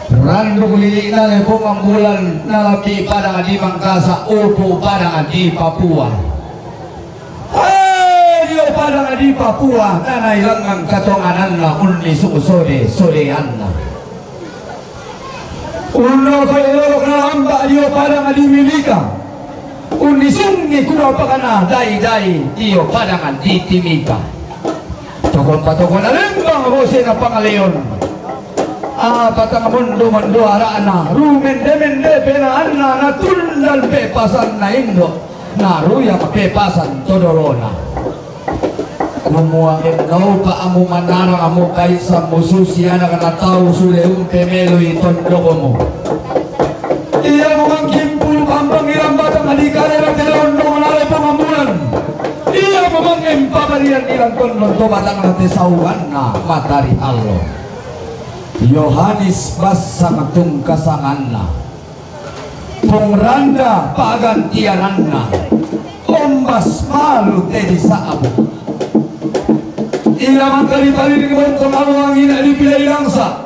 Randuk lili'na lepong bulan na lambi padang di Mangkasa, upu padang di Papua. Hei, dio padang di Papua, tanai langang katongananna unni sungsode, sodeanna. Unno kai lolok na lamba dio padang di Mimika. Unni sungi kura pakana dai-dai dio padang di Timika. Tokon patokon lembang bose na pangaleon. Apa tang mondo-mondo ara'na, rumende-mende penaanna, na tundan pe pasanna indo. Naruyang pepasan to dolona. Kumua ennaupa amu manarang amu kaisa mususi anak na tau sule umpe melui tondokomu. Ia memang kimpul pampang ilang batang di kalera telondong nare pangambulan. Ia memang empaparian ilang tondon to batang na tesauanna matari allo. Yohanes bassang tungkasanganna. Pungranda pagantiananna. Om Pas malu te di sa'bu. Ila mangka di pali di bontong alu angina di pilai langsa.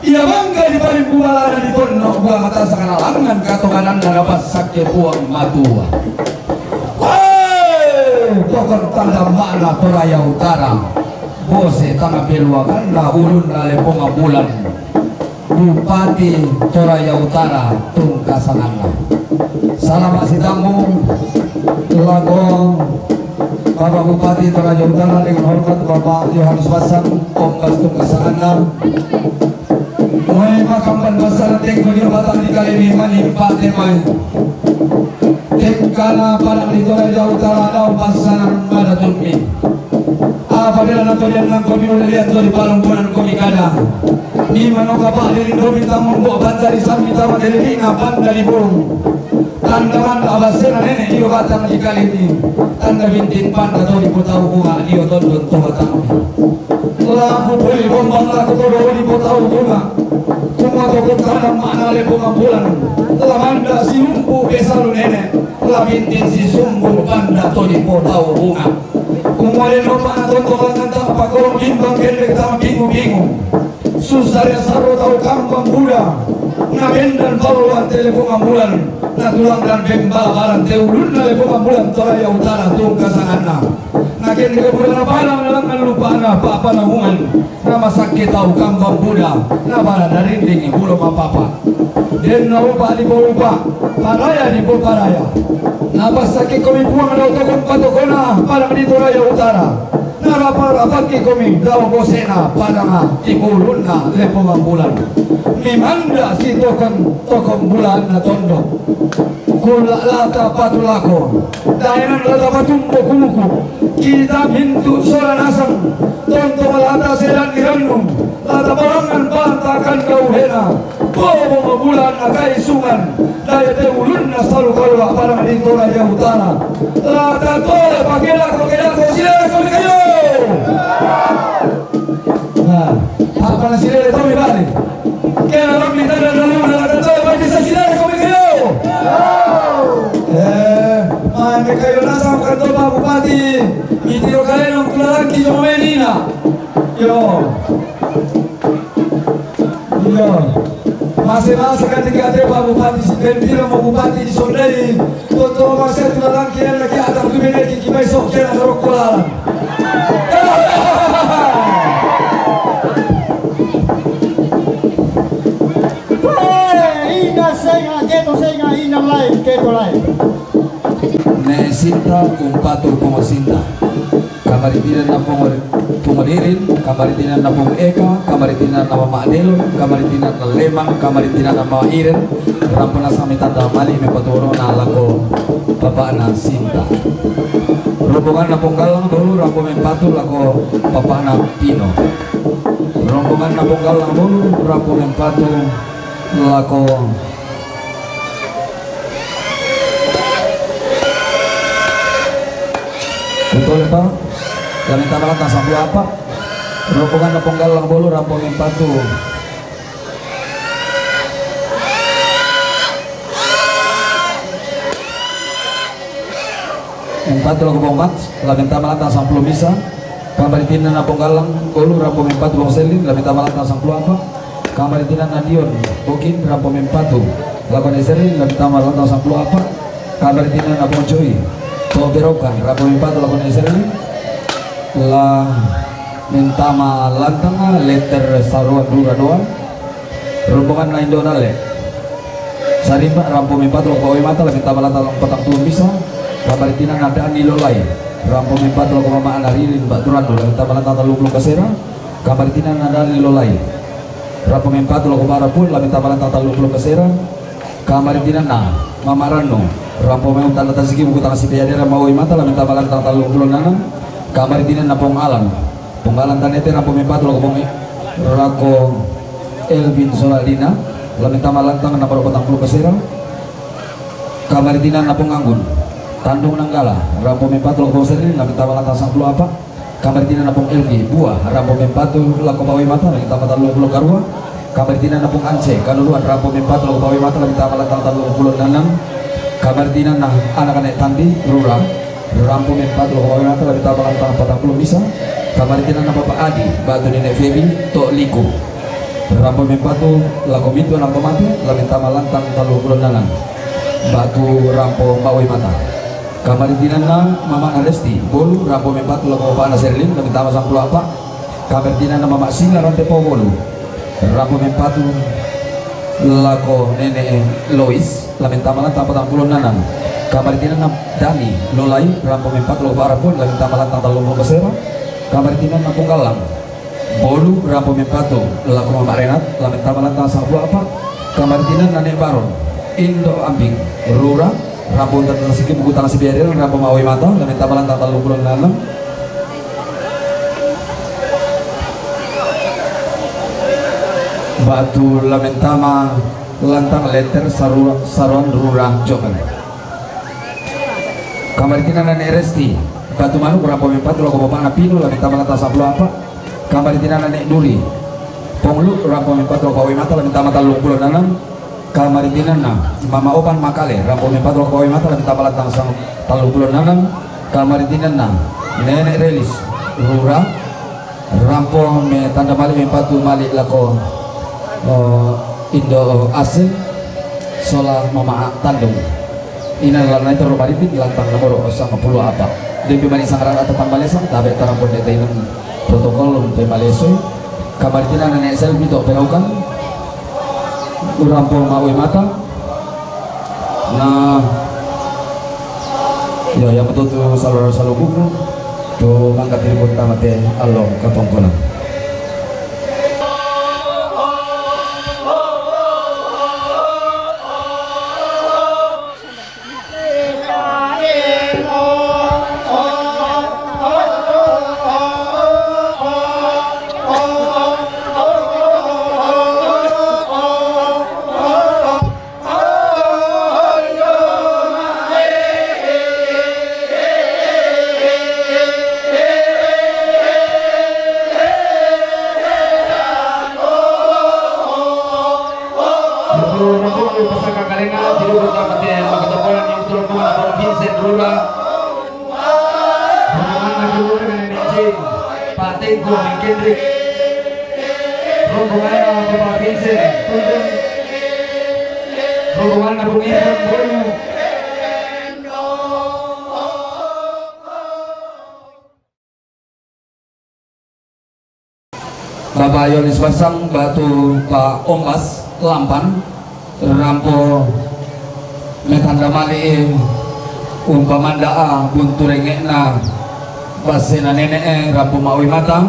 Ila mangka di pali bubalana di tonno gua mata sakana langan katokananna na pas sakke puang matua. Woi, tokon tanda makna Toraja Utara. Bose tanga peluakanna ulunna Leponga Bulan. Bupati Toraja Utara tungkasanganna. Salama sitammu lako Bapak Bupati Toraja Utara dengan hormat Bapak Yohanes Basang, Kombas tungkasanganna. Moi makamban basara tengko dia batang di kali ini mani pate mai. Tengkana padang di Toraja Utara dau basara mada tummi. Apabila natolian nangkomi ulelian to di palung bulan komi kada. Ni manoka pak diri domi tamun bo bantari sami tama diri na panda di burung. Tanda manda abasena nene dio batang di kalini. Tanda bintin panda to di potau bunga dio tondon to batang. Laku puli bombang laku todo di potau bunga. Kuma to kutana mana Leponga Bulan. Lamanda si umpu besalu nene. Labintin si sumbu panda to di potau bunga. Kumua den ropa na tonto langan tama pakorong bimbang kendek tama bingu-bingu. Susah dia sarro tau kambang buda. Na bendan palo wan te Leponga Bulan. Na tulang dan bembala baran te ulun na Leponga Bulan Toraja Utara tungkasanganna. Na kendek buda na pala na langan lupa na papa na hungan. Na masakke tau kambang buda, na bala na rinding bulo mapapa. Den na upa di po upa, paraya di po paraya. Na pasakke komi puang dau tokon patokona padang di Toraja Utara. Na rapa-rapakke komi dau bosena padanga di bulunna Leponga Bulan. Mimanda si tokon, tokon bulan na tondok. Kula lata patu lako. Daenan lata patumbo kumuku. Kita mintu sola nasang. Tonto lata sedan irannu. Lata palangan pantakan dauhena. Bobo mabulan akai sungan. Daya te ulunna salu kalua parang di Toraja Utara. Lata tole pakelako kelako sila ko kayo. Nah, apa na silele to mi bali? Kena lo mi tanda na luna la tanda ba bisa silele ko mi kayo. Eh, man ke kayo na sa kan to ba bupati. Mitiro kale no kula laki jo menina. Yo. Yo. Mase mase kan dikate ba bupati si bentira mo bupati di sondeli. Toto mase tu dalam kian lagi ada tu bene ki kibai sok kian ada rokolalan. Ina senga keto senga ina lai keto lai. Ne sinta umpatu pongo sinta. Kamaritina na pongo, pongo dirin, kamaritina na pongo eka, kamaritina na mama adelo, kamaritina na leman, kamaritina na mama iren. Rampo na sami tanda mali me patoro na lako papana sinta. Rombongan na ponggalang dulu rampo mempatu lako papana pino. Rombongan na ponggalang dulu rampo mempatu lako Betul ya, Pak? Yang minta malah tak sampai apa? Rombongan na ponggalang bolu rampo mempatu. Mempatu lako bombat, la minta malah tak sampai bisa. Kamaritina na ponggalang bolu rampo mempatu bong selin, la minta malah tak sampai apa? Kamaritina na Dion, Bokin, rampo mempatu. Lako ne seri, la minta malah tak sampai apa? Kamaritina na pong Joy, to berokan, rampo mempatu lako ne seri. La minta ma lantang, letter saruan dura doang. Rombongan na Indo Nale. Sarimba rampo mempatu lako Oi Mata, la minta ma lantang patang puluh bisa. Kamaritina na Dani Lolai. Rampo mempatu lako mama ana Ririn, Mbak Turando, la minta ma lantang talu puluh kasera. Kamaritina na Dani Lolai. Rampo mempatu lako Bara pun, la minta ma lantang talu puluh kasera. Kamaritina na Mama Rano. Rampo mempatu tanda tasiki buku tangasi peyadera ma Oi Mata, la minta ma lantang talu puluh nanam. Kamaritina na pong Alan. Pong Alan tanete rampo mempatu lako pong lako Elvin Solalina. La minta ma lantang na patang puluh kasera. Kamaritina na pong Anggun. Tandung Nanggala. Rampo mempatu lako pong seri, la minta ma lantang sang puluh apa. Kamaritina na pong Elvi, Bua, rampo mempatu lako Bawi Mata, la minta ma talu puluh karua. Kamaritina na pong Anse, Kanuluan, rampo mempatu lako Bawi Mata, la minta ma lantang talu puluh nanam. Kamaritina na anak-anak Tandi, Rura. Rampo mempatu lako ma'oe mata, lamen tama lantang patang pulo misa. Kamaritinanna Bapak Adi, batu Nenek Febi, Tok Liku. Rampo mempatu lako mintu anak to mate, lamen tama lantang tallung pulo nnanang. Batu rampo ma'oe mata. Kamaritinanna Mamana Resti, Bolu, rampo mempatu lako Bapakna Serlin, lamen tama sampulo a'pa. Kamaritinanna Mama Sila Rante Pobolu, rampo mempatu lako Nenek Lois, lamen tama lantang patang pulo nnanang. Kamaritinanna Dani Lolai, rampo mempatu lako Barapun, lamen tama lantang tallung pulo masera. Kamaritinanna Punggallang Bolu, rampo mempatu lako Mama Renat, lamen tama lantang sampulo a'pa. Kamaritinanna Nek Baron, Indo Ambing, Rura, rampo tana siki buku tana sibiarir, rampo ma'oe mata, lamen tama lantang tallung pulo nnanang. Batu lamen tama lantang letter saru-, saroan Rura Joker. Kamaritinanna Nek Resti, batu manuk, rampo mempatu lako Bapakna Pino, lamen tama lantang sampulo a'pa. Kamaritinanna Nek Nuri, Ponglu, rampo mempatu lako ma'oe mata, lamen tama tallung pulo nnanang. Kamaritinanna Mama Opan Makale, rampo mempatu lako ma'oe mata, lamen tama lantang sang tallung pulo nnanang. Kamaritinanna Nenek Relis, Rura, rampo me tanda mali mempatu mali lako, eh, Indo Aseng, sola Mama Tandung. Ina lalana ita ro mariting lantang nomoro sanga pulo a'pa. Dempi mani sangaran ata tambalesang, tabe tarampo de tainang protokol untuk malesoi. Kamaritinanna Nek Selvi Tok Peraukan, rampo ma'oe mata. Nah, ya, yang betul tu salor salo buku tu mangkat diri pun tamate along katongkonan. Rombongan pasaka kalena, tilu pertama te, maka tokonan yang turun rumah Abang Vincent Rura. Rombongan keluarga Nenek Jin, Pak Tengku, Ning Kendrick. Rombongan Bapak Vincent, Tundun. Rombongan Bung Irfan, Bolu. Bapak Yonis Basang, batu Pak Ombas, Lampan, rampo metanda mali, umpamanda a buntu rengekna, basena nenek e, rampo ma'oe mata,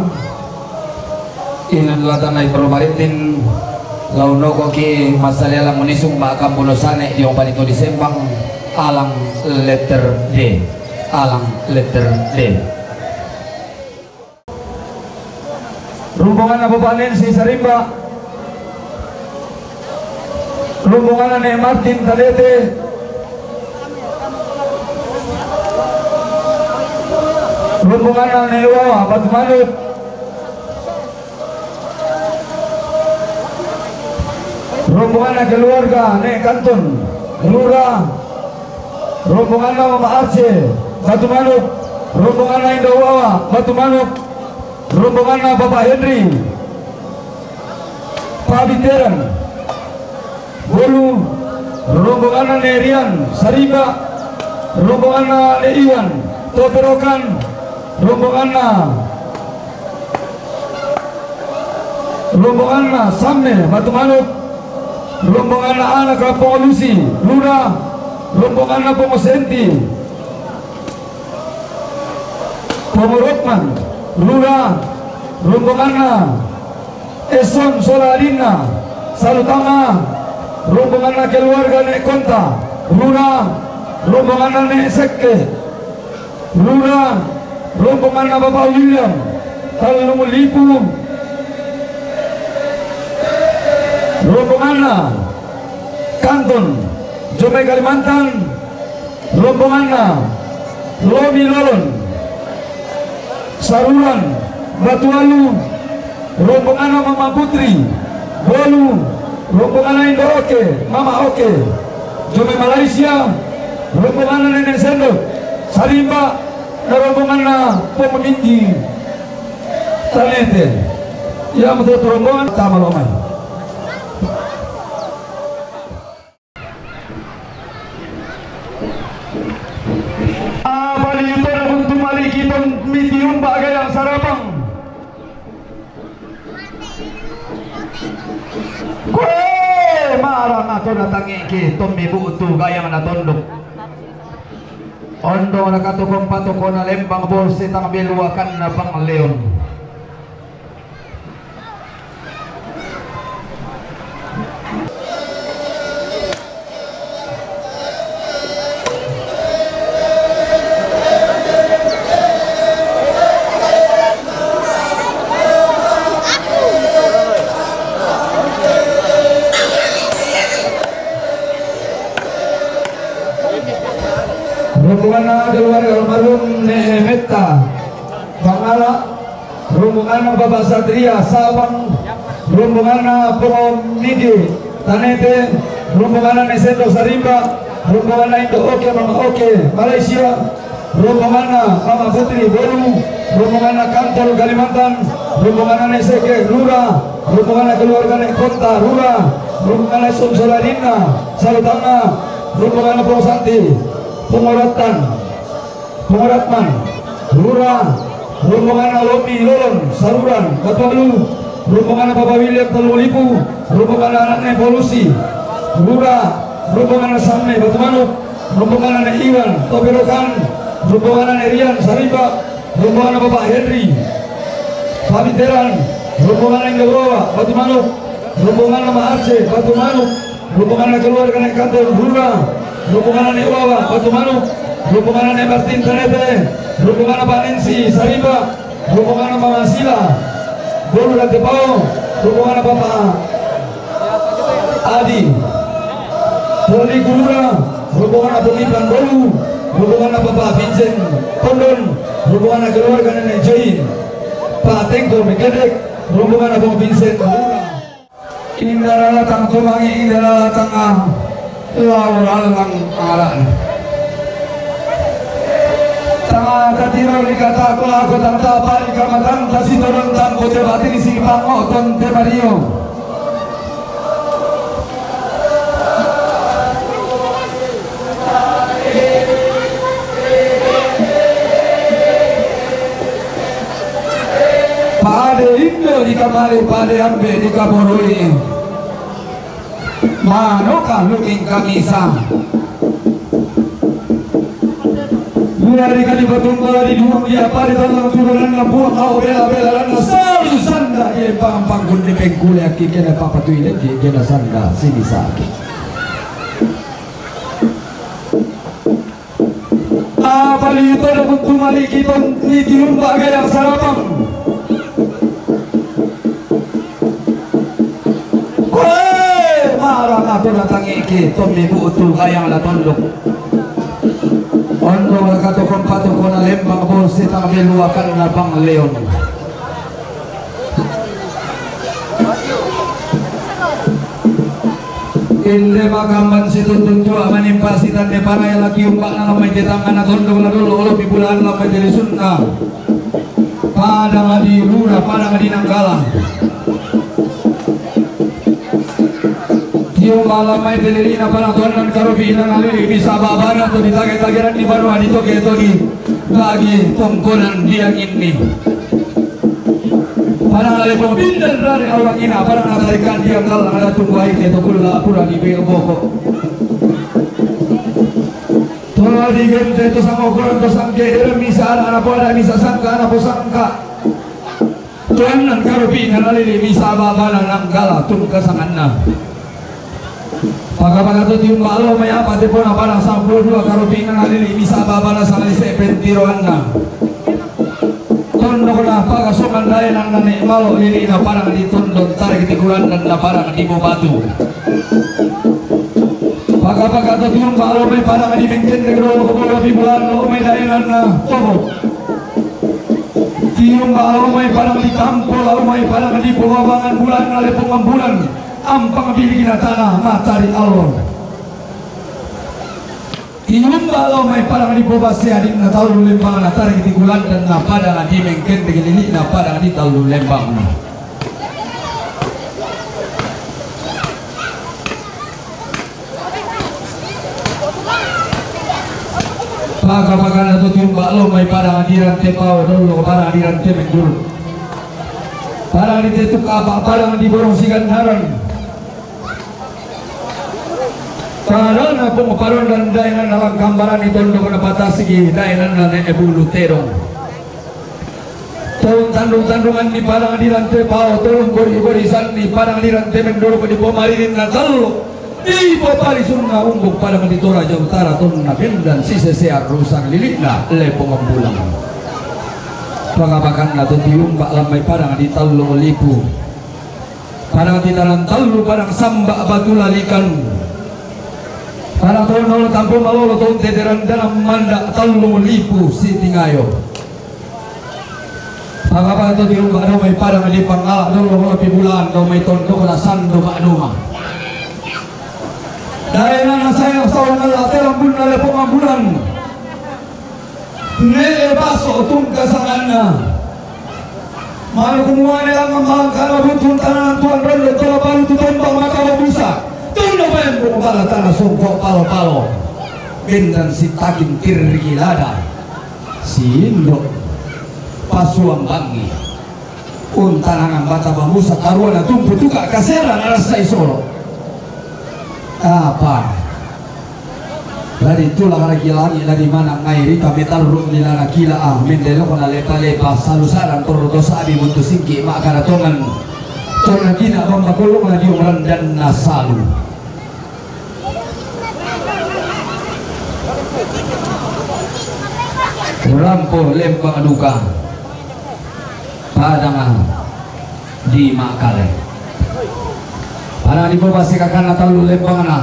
inan latana i Purwo Maritim, lau nokoki masali alang munisung ma'kambuno sane diong panito di Sembang, alang letter D, alang letter D. Rombonganna Bapak Nensi Sarimba. Rombonganna Nek Martin Tadete. Rombonganna Nek Wawa Batu Manuk. Rombonganna keluarga Nek Kanton, Rura. Rombonganna Mama Arce, Batu Manuk. Rombonganna Indo Wawa, Batu Manuk. Rombonganna Bapak Henry, Pabiteran, Bolu. Rombonganna Nek Rian, Sarimba. Rombonganna Nek Iwan, Toperokan. Rombonganna Rombonganna Samme, Batu Manuk. Rombonganna anak Pongo Lusi, Rura. Rombonganna Pongo Senti, Pongo Rotman, Rura. Rombonganna Eson sola adinna, Salutama. Rombonganna keluarga Nek Konta, Rura. Rombonganna Nek Sekke, Rura. Rombonganna Bapak William, Tallung Lipu. Rombonganna Kanton, Jomai Kalimantan. Rombonganna Lomi Lolon, Saruran, Batu Alu. Rombonganna Mama Putri, Bolu. Rombonganna Indo Oke, Mama Oke, Jomai Malaysia. Rombonganna Nenek Sendok, Sarimba, na rombonganna Pong Minggi Tanete. Ia mato rombongan tama lo mai. Apali to na kuntu maliki tong mitiumba gayang sarapang. Kue marang ato na tangiki tommi butu gayang na tondok. Ondo na katokon patokona lembang bose tang beluakan na bang leon. Rombongan keluarga almarhum Neemeta Bangala, rombongan Bapak Satria Sabang, rombongan Pongo Migi Tanete, rombongan Nesendo Sarimba, rombongan Indo Oke Mama Oke Malaysia, rombongan Mama Putri Bolu, rombongan Kantor Kalimantan, rombongan Neseke Lura, rombongan keluarga Nek Kota Lura, rombongan Sumsolarina Salutanga, rombongan Pong Santi Pengoratan. Pengoratman, Lura, rombongan Lomi Lolon, Saruran, Batualu, rombongan Papa William Telung Lipu, rombongan anaknya Polusi, Lura, rombongan Samme Batu Manuk, rombongan anak Iwan Topirokan, rombongan anak Rian Sarimba, rombongan Bapak Henry Pamiteran, rombongan Enggawawa Batu Manuk, rombongan Mama Arce Batu Manuk, rombongan keluarga Nek Kantor Lura, rombongan Nek Wawa Batu Manuk, rombongan Nek Martin Tanete, rombongan Pak Nensi Sarimba, rombongan Mama Sila Bolu dan Tepao, rombongan Bapak Adi Toli Kulura, rombongan Abang Ipan Bolu, rombongan Bapak Vincent Pondon, rombongan keluarga Nenek Join, Pak Tengko Mekedek, rombongan Abang Vincent Kulura. Inda lalatang tumangi, inda lalatang, ah, lau lalang arana. Tanga tatiro ni kata aku laku tanta pari kamatang tasito dontang kote batiri si pango tonte mario. Pade indo di kamali, pade ambe di kaboroi. Manoka luming kamisa. Bulan di kali batumba di dua dia pade talang turunan na buang au bela bela lana salu sanda ia pampang kundi pengkule aki kena papatui lagi kena sanda sini saki. Apali to da kuntu maliki tong ni tiumba gayang sarapang. Kue marang ato na tangiki tommi butu gayang na tondok. Ondo na katokon patokona lembang bose tang beluakan na bang leon. Inde makamban situntun tua manimpa sitande parai laki umbak na lamai tetangga na tondok na dolo olo pibulaan lamai telisunna. Padang di Lura, padang di Nanggala. Tiumba lamai telelina padang tuannan karopi ina nalili bisa babana to ditage-tageran di banua di toge to di bagi tongkonan diang ini. Padang ale pong pindan rare awak ina padang atarikan diang kalang ada tunggu air to kulla pura di bego boko. To digente to sama ukuran to sangke dere misa anak anak pada misa sangka anak sangka. Tuannan karopi na nalili misa babana Nanggala tung kasanganna. Paka-paka to tiumba lo mai apa te pona padang sampulu dua karopi na nalili misa babana sangali sepen tiroanna. Tondok na paka songan dae nang nane malo lili na padang di tondon tarik di kulandan na padang di bobatu. Paka-paka to tiumba lo mai padang di mengkendek rolo kobolo di bulan lo mai dae nang na tobo. Tiumba lau mai padang di tampo, lau mai padang di pengabangan bulan, ale pengambulan, ampang bilikna tanah matari alon. Tiyumba' lao mai padang di Pobase adinna tallu lembangna, tariki ti Kulandanna padang di Mengkendek lili'na padang di tallu lembangna. Paka-pakana to tiyumba' lao mai padang di Rante Pao, dollo padang di Rante Mendulu, padang di Tetuk Apa, padang di Borong Sigandaran. Padana pong parondan daenanna Langkambarani, tondokna Patasiki, daenanna Ne' Bulu Tedong. Tong tandung-tandunganni padang di Rante Pao, tong bori-borisanni padang di Rante Mendoroko, di pomaririnna tallo, di popalisunna umbuk padang di Toraja Utara, tonna bendan sisese arrusan lili'na Lepong Ambulang. Paka-pakanna to tiyumba' lao mai padang di Tallo Lipu. Padang Titanan Tallu, padang Samba' Batu Lalikan. Padang Tono Tampo Malolo, Tonte Terandanan Manda' Tallu Lipu Sitingayo. Paka-paka to tiyumba' lao mai padang di Pangala, dollo lao pi bulaan lao mai tondokna Sando Ma'duma. Daenanna Sayang Saung Alla, terambunna Lepong Ambulang. Ne'e baso tungka sanganna. Manu kumuane langngan mangkana buntun tananan tuan rondo tola balu tu tombang maka babusa. Tunda pembu bala tana songko palo-palo. Bendan si takin tirriki lada. Si indo' pasuang bangi. Untanangan bata babusa karuana tumpu tuka kasera narassa isolo. Apa? Ladi tulang raki langi, ladi manang ngai rita metarru' ni lana kila, ah, mendelokna lepa-lepa, salu sarang torro to sabi buntu singki, ma'kada tongan, tongan kina bamba kolongna diong randanna salu. Rampo lembang duka. Padang di Makale. Padang di Pobase kakanna tallu lembangna.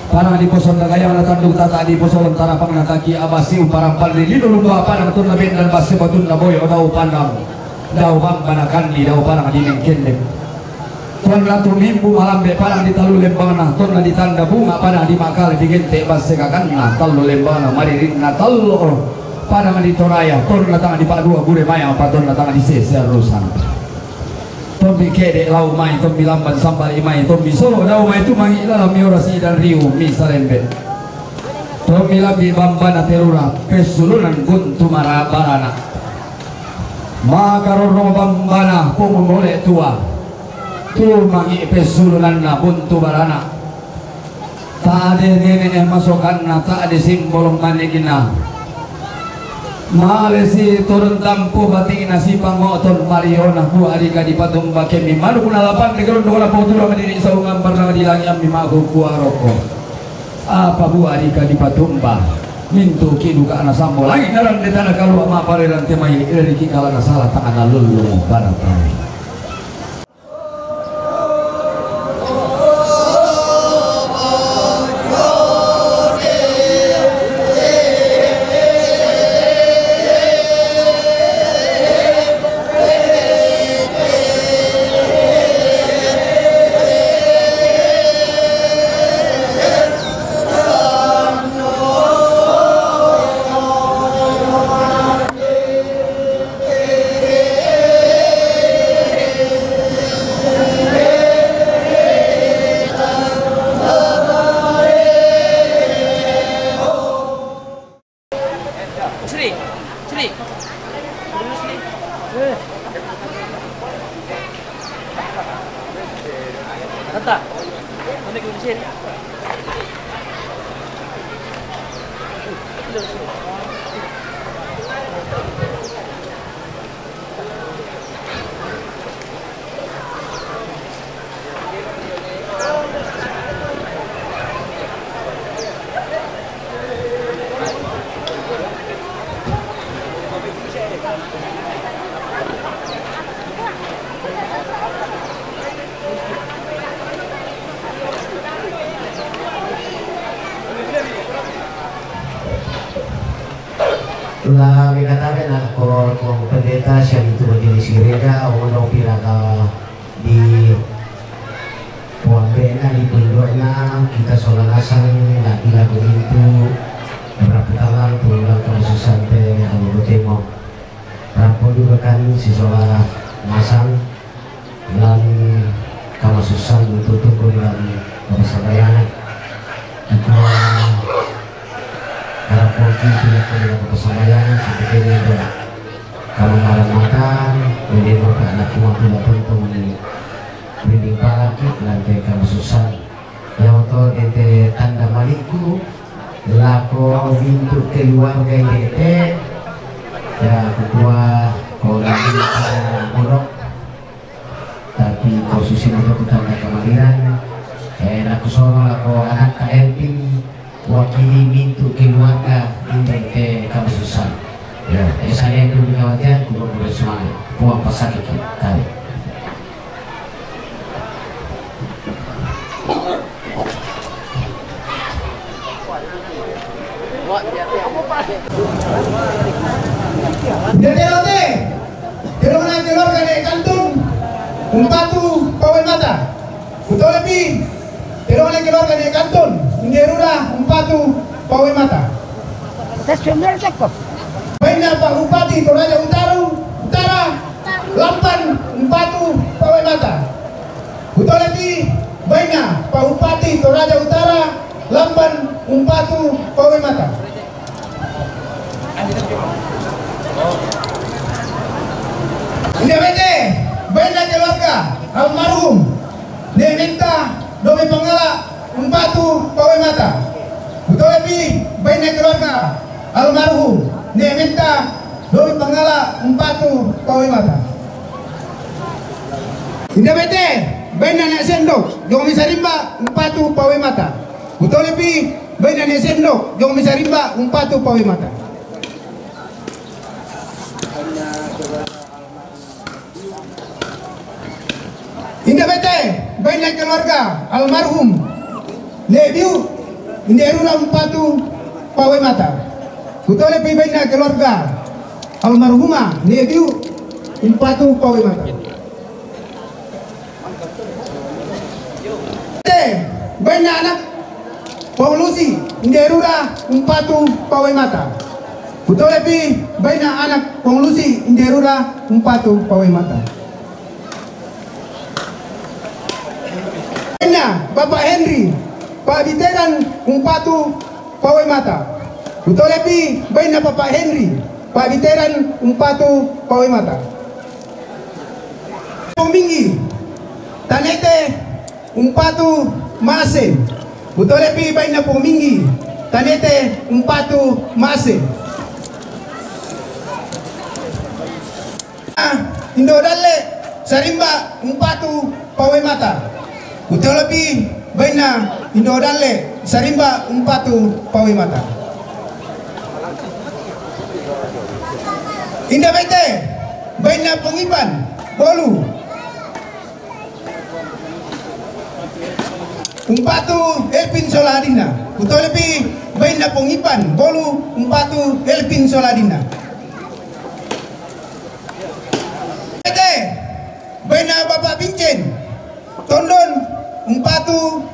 Padang di Posondagayangna tandung tata di Posolon tarapangna taki abasi umparampan di lino lumba padang tunna bendan base batunna boyo dau pandang. Dau bambana kandi dau padang di Mengkendek. Tonna tumimbu malambe padang di tallu lembangna, tonna ditanda bunga padang di Makale, digente' basse kakanna tallu lembangna, maririnna tallo padang di Toraya, tonna tang di pa'dua bure mayang, apa tonna tang di sese arrusan. Tommi kede' lau mai, tommi lamban sambali mai, tommi solo dau mai, tumangi lalang miora sidan riu mi salembe. Tommi lambi bambana terura, pessulunan guntu mara barana. Maka rorong bambana pong mole tua. Tumangi pessulunanna buntu barana. Ta'de nene' masokanna, ta'de simbolong manekna. Malesi turun tampu batina sipangoton mariona, bua rika dipatumba kemi manukna lapang di gerundung na poturang diri saungan barang di langi ammi magu kuaroko. Apa bua rika dipatumba. Mintu ki duka ana sambo langi narande tana kalua ma'pareran temai riki kalana sala tangana lullu baratai. Sini, sini. Dulu sini. Tata. Kami ke sini. La mekatare na ko, ko pendeta sia itu majelis gereja, ono piraka di Puang Ena di pundokna kita sola nasang na pila kumintu berapa talang tulang kamususante anu botemo. Rampung juga kami sisola nasang lan kamasusan untuk tunggu dalam kapasambayangan. Kita harap mungkin tidak dalam kapasambayangan seperti ini. Kalau marah makan, ini bapak anak semua tidak tentu ini. Binding palaki lantai kamasusan. Yang to ente tanda maliku lako bintu keluarga ente. Ya, kukua ko lagi pada pondok. Tapi ko susi moto ku tanda kamaliran. Eh, naku sono lako anak ka Elvin wakili mintu keluarga ente ente kamasusan. Ya, eh, saya dulu kawatian, kulo kulo semangat. Puang pasakit, tarik. Dia terote, terona keluarga ne kantun, umpatu pawe mata. Kutolepi, terona keluarga ne kantun, inderura umpatu pawe mata. Tes pemir cakep. Baina Pak Bupati Toraja Utara, Utara, lampan umpatu pawe mata. Kutolepi baina Pak Bupati Toraja Utara, lampan umpatu pawe mata. Inda bete, baina keluarga almarhum ne menta domi pangala umpatu pawe mata. Kutolepi baina keluarga almarhum ne menta domi pangala umpatu pawe mata. Inda bete, baina ne sendok domi sarimba umpatu pawe mata. Kutolepi baina ne sendok domi sarimba umpatu pawe mata. Inda bete, baina keluarga almarhum ne biu inderura umpatu pawe mata. Kutolepi baina keluarga almarhuma ne biu umpatu pawe mata. Te, baina anak ponglusi inderura umpatu pawe mata. Kutolepi baina anak ponglusi inderura umpatu pawe mata. Baina Bapak Henry, Pak Biteran umpatu pawe mata. Kutolepi baina Bapak Henry, Pak Biteran umpatu pawe mata. Pong Minggi, tanete umpatu mase. Kutolepi baina Pong Minggi, tanete umpatu mase. Indo Dalle, sarimba umpatu pawe mata. Kutolepi baina Indo Dalle, sarimba umpatu pawe mata. Inda bete, baina Pong Ipan, bolu. Umpatu Elvin sola adinna. Kutolepi baina Pong Ipan, bolu umpatu Elvin sola adinna. Bete, baina Bapak Pincen, tondon umpatu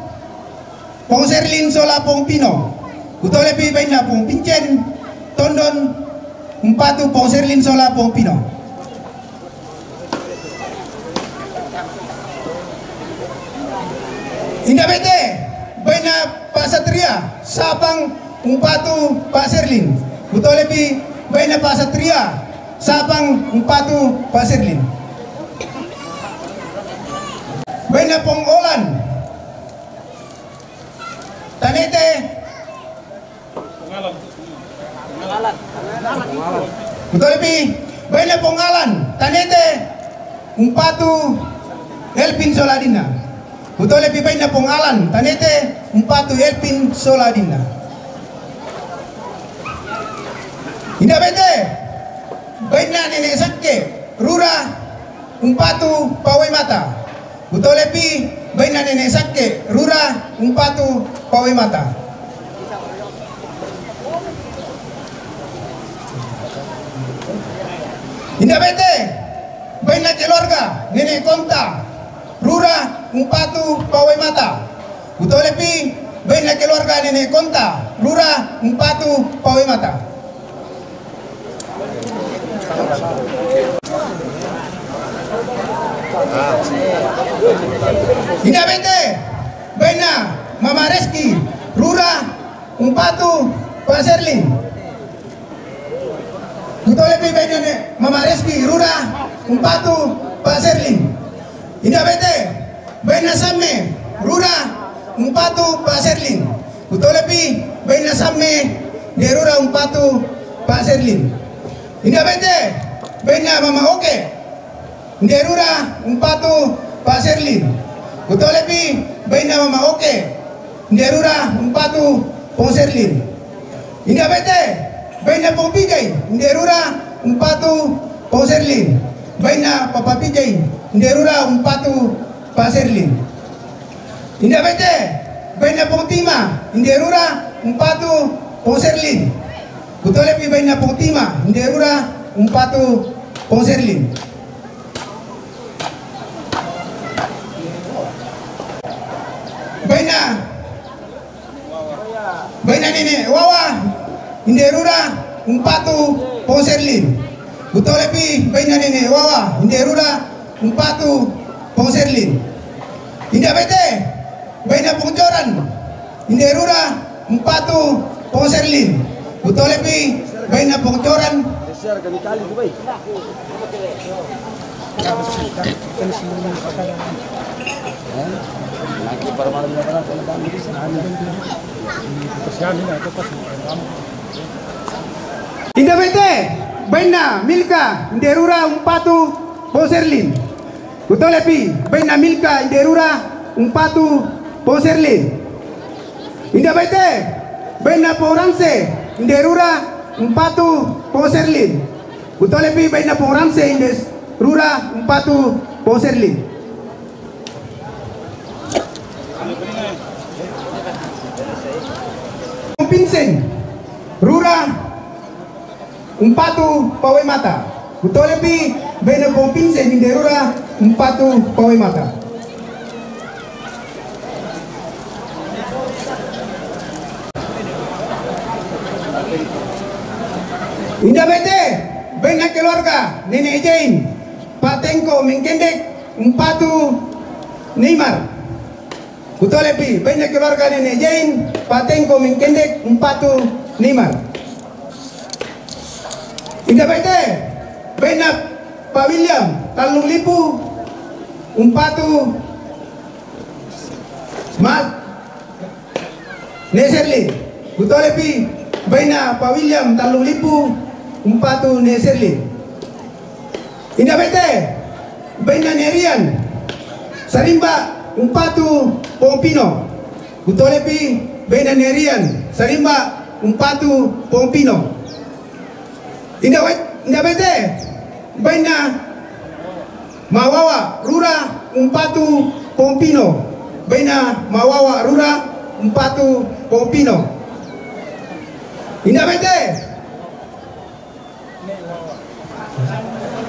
Pong Serlin sola Pong Pino. Kutolepi baina Pong Pincen, tondon umpatu Pong Serlin sola Pong Pino. Inda bete, baina Pak Satria, sapang umpatu Pak Serlin. Kutolepi baina Pak Satria, sapang umpatu Pak Serlin. Baina Pong Olan, tanete. Kutolepi baina Pong Alan, tanete umpatu Elvin sola adinna. Kutolepi baina Pong Alan, tanete umpatu Elvin sola adinna. Inda bete, baina Nene Sakke, rura umpatu pawe mata. Kutolepi baina Nene Sakke, rura umpatu pawe mata. Inda bete, baina keluarga Nene Konta, rura umpatu pawe mata. Gutolepi baina keluarga nene Konta, rura Umpatu Pawemata. Inda bete baina mama Reski, rura Umpatu Paserlin. Gutolepi baina ne mama Reski, rura Umpatu Paserlin. Inda bete baina Samme, rura Umpatu Paserlin. Gutolepi baina Samme, nde rura Umpatu Paserlin. Inda bete baina mama Oke, nde rura Umpatu Paserlin. Gutolepi baina mama Oke, nde rura Umpatu Paserlin. Inda bete baina Pong Pijai, nde rura Umpatu Paserlin. Baina papa Pijai, nde rura Umpatu Paserlin. Inda bete baina Pong Tima, nde rura Umpatu Paserlin. Gutolepi baina Pong Tima, nde rura Umpatu Paserlin. Baina, baina nene Wawa, nde rura Umpatu Paserlin. Gutolepi baina nene Wawa, nde rura Umpatu Paserlin. Inda bete baina Pong Coran, nde rura Umpatu Paserlin. Gutolepi baina Pong Coran. Inda bete baina Milka, nde rura Umpatu Paserlin. Gutolepi baina Milka, nde rura Umpatu Paserlin. Inda bete baina Pong Ramse, nde rura Umpatu Paserlin. Gutolepi baina Pong Ramse, nde rura Umpatu Paserlin. Pong Pinsen, rura Umpatu Pawemata. Gutolepi baina Pong Pinsen, nde rura Umpatu Pawemata. Inda bete baina keluarga nene Ejein, Pa Tengko Mengkendek, Umpatu Neymar. Gutolepi baina keluarga nene Ejein, Pa Tengko Mengkendek, Umpatu Neymar. Inda bete baina Pa William Talung Lipu, Umpatu Ma Neserlin. Gutolepi baina Pa William Talung Lipu, Umpatu Neserlin. Inda bete baina Nerian Sarimba, Umpatu Pong Pino. Gutolepi baina Nerian Sarimba, Umpatu Pong Pino. Inda wet, inda bete baina Ma Wawa, rura Umpatu Pong Pino. Baina Ma Wawa, rura Umpatu Pong Pino. Inda bete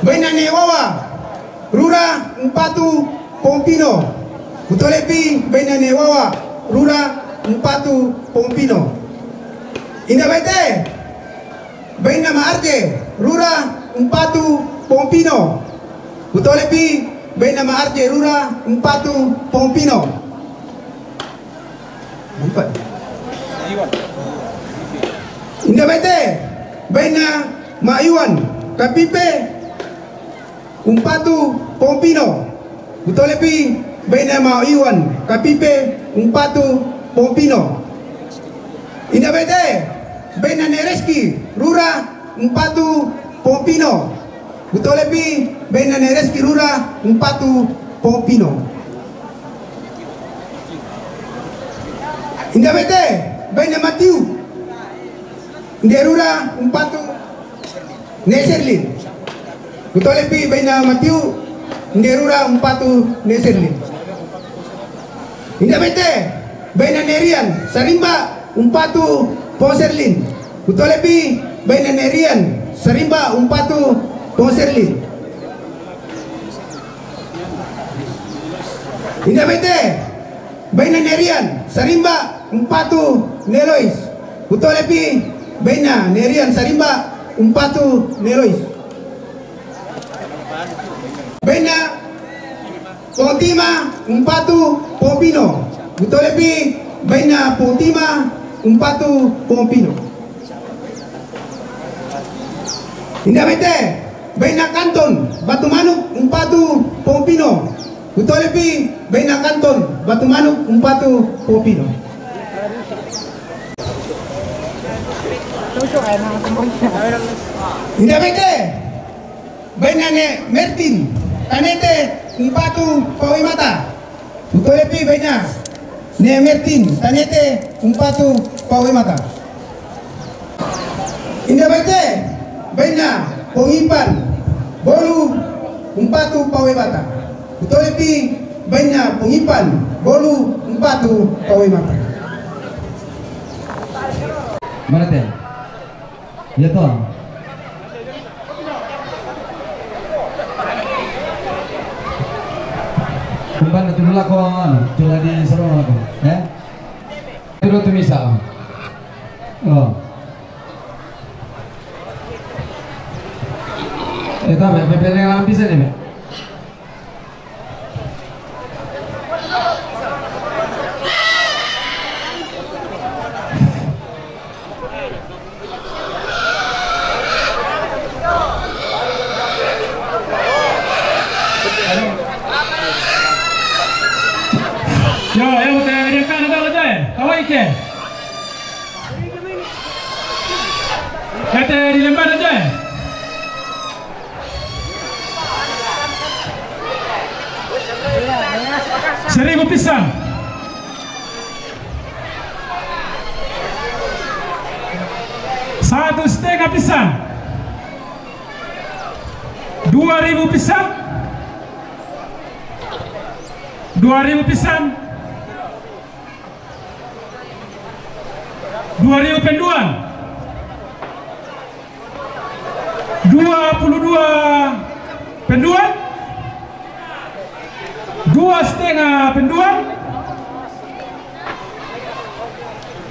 baina Ne Wawa, rura Umpatu Pong Pino. Gutolepi baina Ne Wawa, rura Umpatu Pong Pino. Inda bete baina Ma Arje, rura Umpatu Pong Pino. Gutolepi baina Ma Arje, rura Umpatu Pong Pino. Inda bete baina Ma Iwan Kapipe, Umpatu Pong Pino. Gutolepi baina Ma Iwan Kapipe, Umpatu Pong Pino. Inda bete baina Ne Reski, rura Umpatu Pong Pino. Gutolepi baina Ne Reski, rura Umpatu Pong Pino. Inda bete baina Matiu, nde rura Umpatu Neserlin. Gutolepi baina Matiu, nde rura Umpatu Neserlin. Inda bete baina Nerian Sarimba, Umpatu Pong Serlin. Gutolepi baina Nerian Sarimba, Umpatu Pong Serlin. Inda bete Baina ne Rian Sarimba, umpatu ne Lois. Utole pi baina ne Rian Sarimba, umpatu ne Lois. Baina Pontima, umpatu Pompino. Utole pi baina Pontima, umpatu Pompino. Inda bete, baina Kanton Batu Manuk, umpatu Pompino. Utole pi baina Kanton Batu Manuk, umpatu Pompino. Inda bete, baina ne Mertin Tanete, umpatu Pawe Mata. Utole pi baina ne Mertin Tanete, umpatu Pawe Mata. Inda bete, baina Pongipan Bolu, umpatu Pawe Mata. Utole pi baina Pongipan Bolu, umpatu Pawe Mata. Mana te? Ya to. Kumpan itu dulu aku anu, cula di sarong aku, ya. Itu tu misa. Oh. Eta be, be, be, be, bisa ni be. Yo, yo, te riakan dalo je. Kawai ke. Kete di lembar aja. Seribu pisan. Satu setengah pisan. Dua ribu pisan. Dua ribu pisan. Dua ribu penduan. Dua puluh dua penduan. Dua setengah penduan.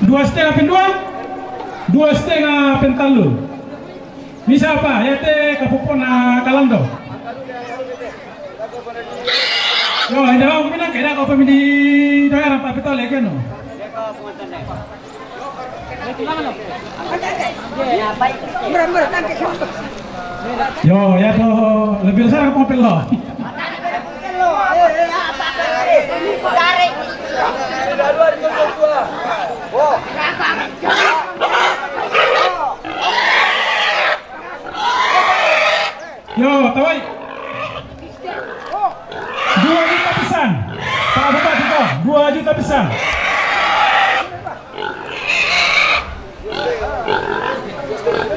Dua setengah penduan. Dua setengah pentalu. Bisa apa? Ya te kapupona kalando. Yo, inda mau mina kira kau pemini daerah Pak Pito lagi no. Yo, ya to lebih besar apa pelo? Yo, tawai. Dua juta pisan. Pak Bupati to, dua juta pisan.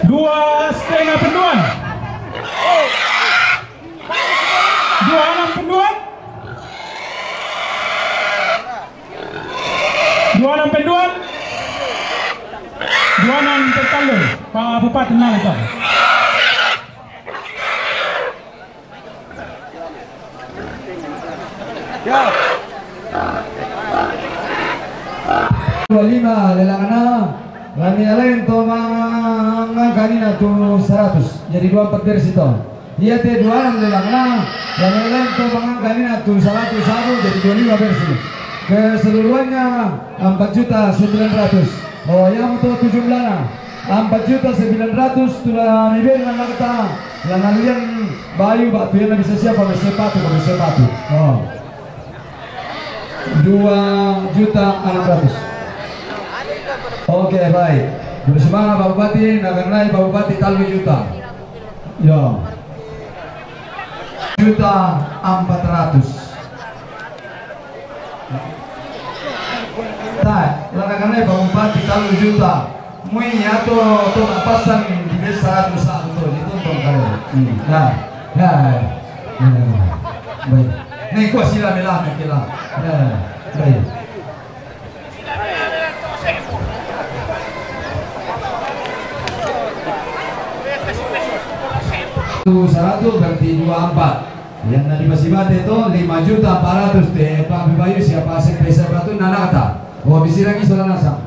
Dua setengah penduan. Dua enam penduan. Dua enam penduan. Dua enam penduan. Pak Bupati nang itu. Dua lima lelangana, lami alain to mangangkanina tu saratus. Jadi dua empat bersih to. Iya te dua enam lelangana, lami alain to mangangkanina tu saratus satu, jadi dua lima bersih. Keseluruhannya empat juta sembilan ratus. Oh, yang to tujuh belana. Empat juta sembilan ratus tu lami beri na kata, lana lian bayu batu yang bisa siapa, bisa sepatu, bisa sepatu. Oh. Dua juta enam ratus. Oke, baik. Bersemangat Pak Bupati, na kanai Pak Bupati talu juta. Yo. Juta empat ratus. Ta, lana kanai Pak Bupati talu juta. Mui ato to pasang di desa tu satu to, di tonton kali. Hmm. Nah, nah. Nah. Baik. Ni kuah sila mila kila. Nah. Baik. Tu satu berarti dua empat. Yang na di Masibate to, lima juta empat ratus te, Pak Bayu, siapa S M P satu nanata. Oh, bisi lagi saudara Nasang.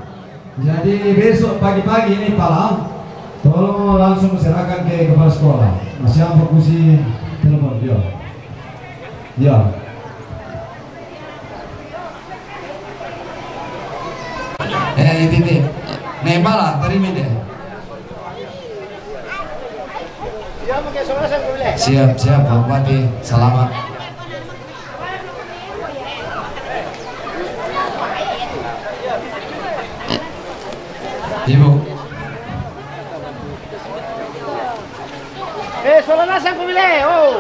Jadi besok pagi-pagi ini pala, tolong langsung serahkan ke kepala sekolah. Masih apa kusi telepon dia? Ya. Eh, ini nih. Nih, pala, terima deh. Siap, siap, Pak Bupati. Selamat. Ibu. Eh, sola nasa ko bile, oh.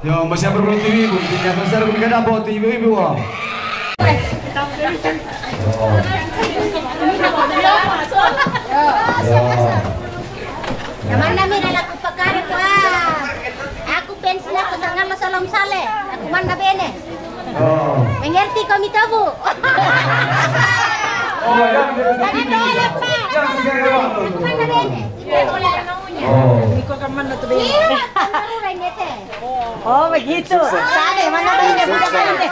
Yo, masih apa dulu T V, Bu? Tinggal besar, Bu, kada apa, T V, Bu, ah. Oh. Yo. Yang mana mi ada aku pakar, Pak? Aku pensiun aku sangat lo salam sale. Aku mana bene? Oh. Mengerti kami tabu? Oh, yang dia Mana bene, Pak? Yang sekarang apa? Mana bene? Oh. Iko ka mana tu bene? Iya, kan baru lain ya, teh. Oh, begitu. Tadi mana bene, mana bene?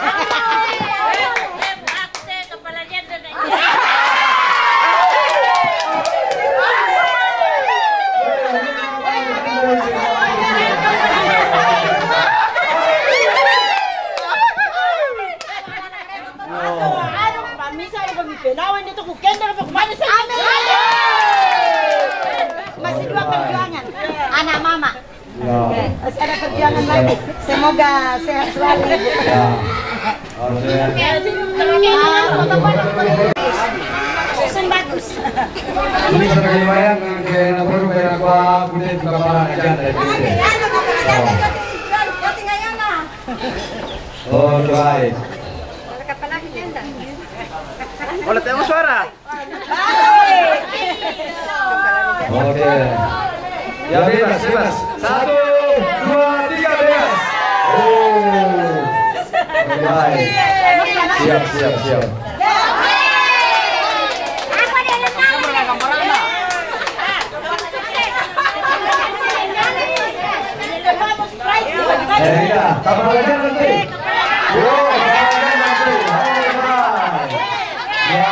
Masih dua perjuangan. Anak mama. Ya. Masih ada perjuangan lagi. Semoga sehat selalu, Ibu. Ya. Oke. Susun bagus. Ini sebagai bayang ke lapor ke apa, bude buka para aja dari sini. Oh. Oh, baik. Boleh tengok suara? Oke. Ya, bebas, bebas. Satu, dua, tiga, bebas. Oh. Baik. Siap, siap, siap. Eh, iya, tambah lagi nanti. Yo, tambah lagi nanti. Hai, hai. Ya.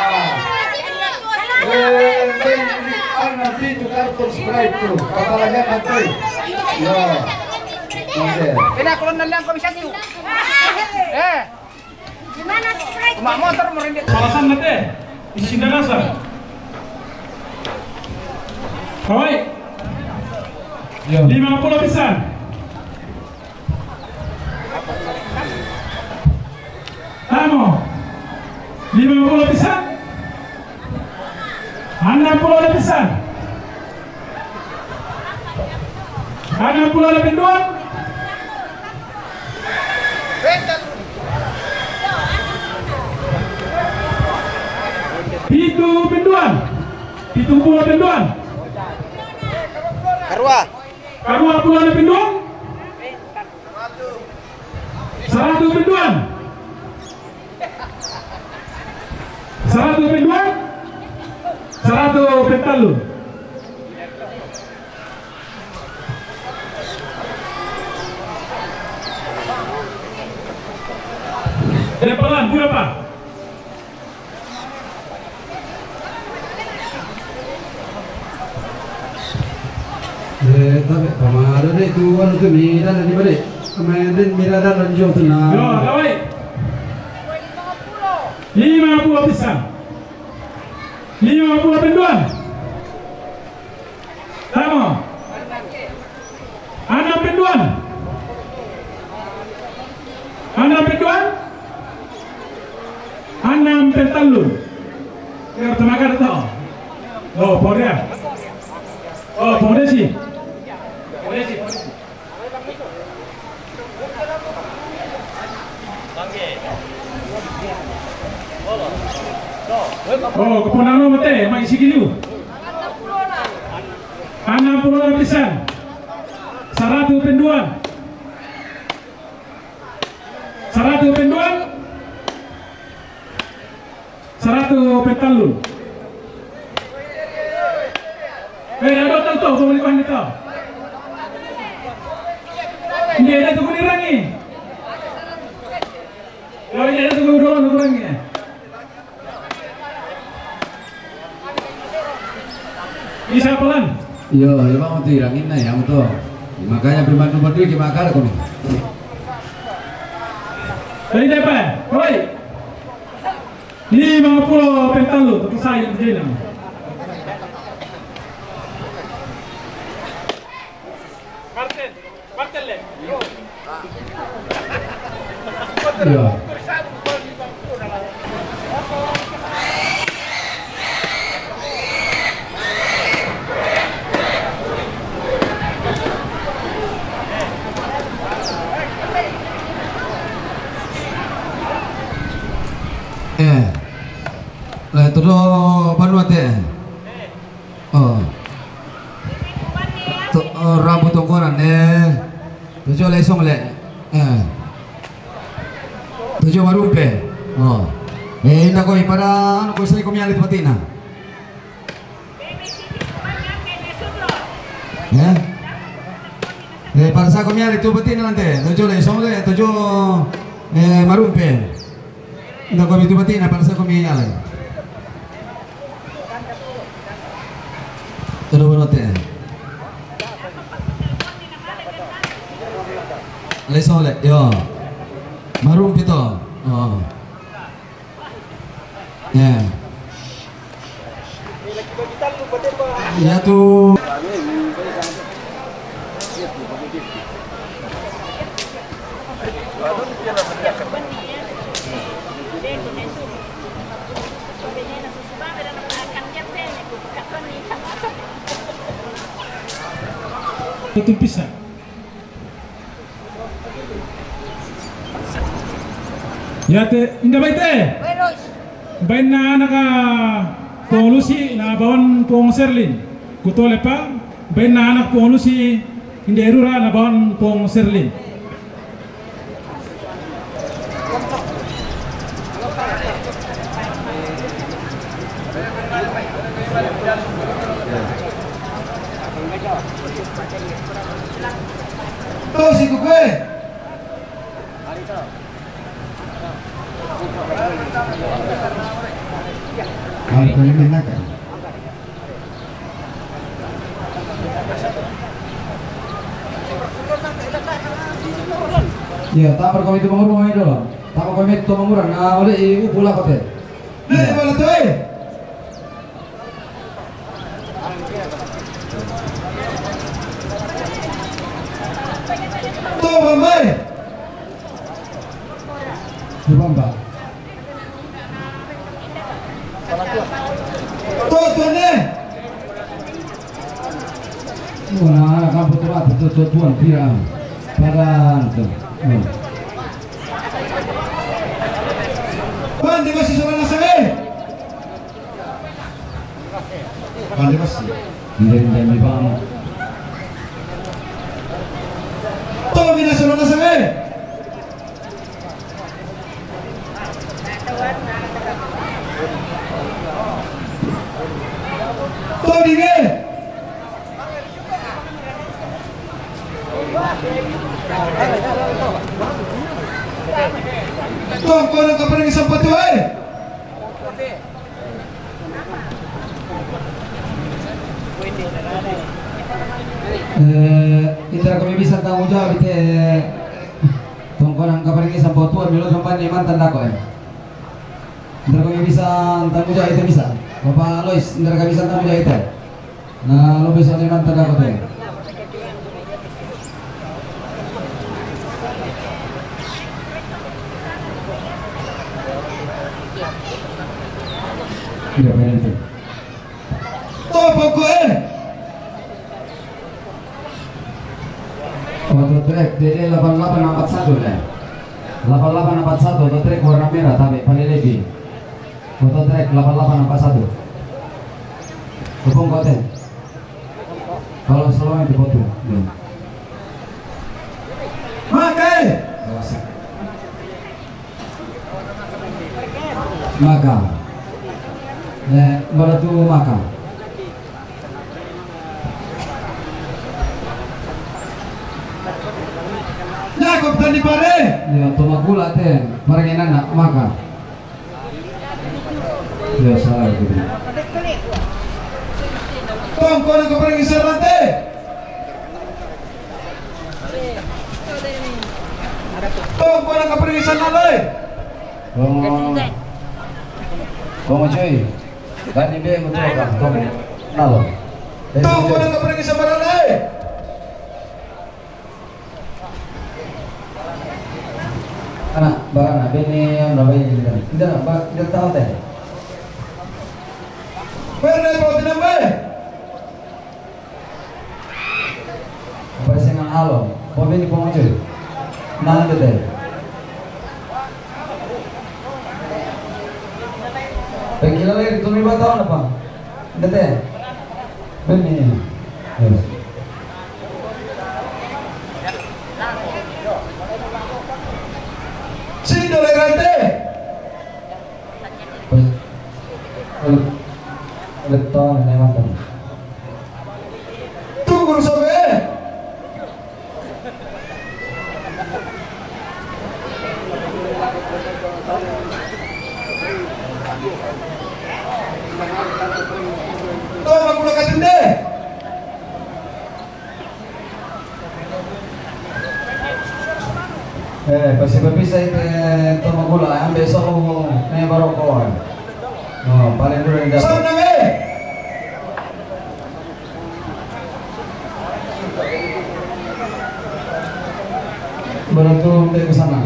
Eh, ini, ini, ah, nanti itu karton Sprite tuh. Tambah lagi nanti. Ya. Oke. Kena kalau nendang kau bisa tuh. Eh. Gimana, Sprite? Mak motor merinding. Salasan mete. Isi darasa. Kawai. Ya. Lima puluh pisan. Tamo. Lima puluh pisan. Anam puluh pisan. Anam puluh delapan dua. Pitu pinduan. Pitu puluh pinduan. Karua. Karua puluh pinduan. Saratu pinduan. Saratu pinduan. Saratu pintallu. Dia pelan, pura, Pak. Eh, tapi pamada deh tu anu tu Medan ni balik. Kemarin Medan dan Ranjau tu nah. Yo, kawai. Lima puluh pisan. Lima puluh pinduan. Tamo. Anam pinduan. Anam pinduan. Anam pintallu. Biar tenaga datang. Oh, Poria. Oh, Poria sih. Poria sih, Poria sih. Oh, keponano mete, mai sigiliu. Anam puluh pisan. Saratu pinduan. Saratu penduan, saratu pentallu. Eh, ada tahu tu, boleh bahan kita. Ini ada tu kulirangi. Ya, ini ada tu kulirangi. Isa pelan. Iyo, iyo, bang, tu irangin na, ya, betul. Makanya, prima nomor dua, gimana kalau kami? Tadi dapat, oi. Lima puluh pentallu, tapi saya yang jalan. Martin. Iya. Eh. Eh, todo banua te. Oh. To, oh, rambu tongkonan, eh. Tojo lesong le. Eh. Tojo marumpe. Oh. Eh, inda koi para anu koi sai komi ale tu patina. Ya. Eh, para sai komi ale tu patina nante. Tojo lesong le, tojo, eh, marumpe. Nda komi tu patina, para sai komi ale. Todo bueno te. Lesole, yo. Marumpi to. Oh. Ya. Ya tu. Itu pisah. Ya te, inda bai te. Baina anak Pong Lusi na bawan Pong Serlin. Kutole pa, baina anak Pong Lusi inda irura na bawan Pong Serlin. Tosi kukue. Kalau kau ini nak. Iya, tapar kau itu manguru mai dolo. Tapar kau itu manguru. Nah, oleh ibu pula kau teh. Nih, bola tuh, eh. Tuh, Bambai. Tuh, Bamba. Tuh, tuh, nih. Wah, kampung tua, tuh, tuh, tuh, tuan, pira. Pada, tuh. Hmm. Tuan, di masih seorang asal, eh. Pande basi. Ndai, ndai, mi bang. Tolo mina solo na sangai. Tolo dige. Tolo kono kaparing sampatu ai. Eh, indra kami bisa tanggung jawab ite tongkonan kaparingi sampai tua milo sampai ni mantan dako eh. Indra kami bisa tanggung jawab ite bisa. Bapak Alois, indra kami bisa tanggung jawab ite. Nah, lo bisa ni mantan dako te. Iya, penalti. Topo ko eh. Foto track D D delapan delapan empat satu ya. Delapan delapan empat satu, foto track warna merah tapi paling lebih. Foto track delapan delapan empat satu. Tepung kote. Kalau selama itu foto. Ya. Makai. Kawasaki. Maka. Eh, bara tu maka. Jakob tadi pare. Ya, toma gula te. Para ngenana maka. Ya, salah gitu. Tong kona ko pergi serante. Tong kona ko pergi sana le. Tong. Tong cuy. Tani be mo to ka. Tong. Nalo. Tong kona ko pergi sama le. Ana, barana, bene, ana, bai, ida, ida, ba, ida, tau te. Bene, po, tina, bai. Apa sing nang alo, po, bene, po, muncul. Nang, ida, te. Pengkila lagi, tumi ba tau napa? Ida, te. Bene. Yes. Sindo le rante. Beton ne matan. Tunggu sobe. Toma gula katunde. Eh, pasi papisa ite toma gula, ambe so ne baroko. No, paling dulu yang dapat. Sana, eh. Baru tu, ambe ke sana.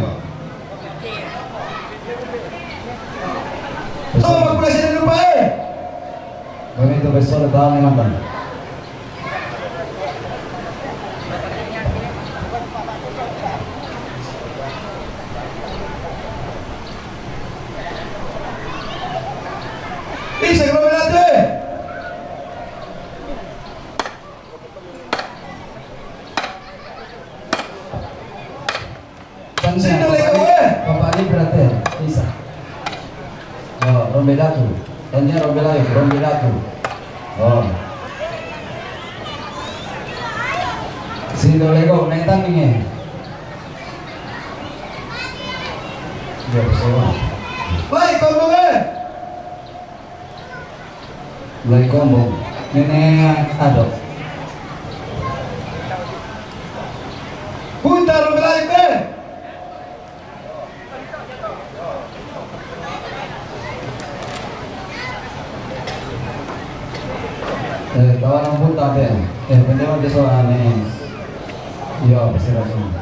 Toma gula sini lupa, eh. Bonito, besok datang, mantan. Isa, kalau berarti. Sino le ko, eh? Papa Libra te, isa. Oh, rombe datu. Tanya rombe layo, rombe datu. Oh. Sino le ko, mentan ni, eh. Ya, semua. Baik, kau, eh. Lai kombo. Nene ado. Punta lo belai pe. Eh, kawan punta pe. Eh, pendema de so ane. Yo, pasti langsung.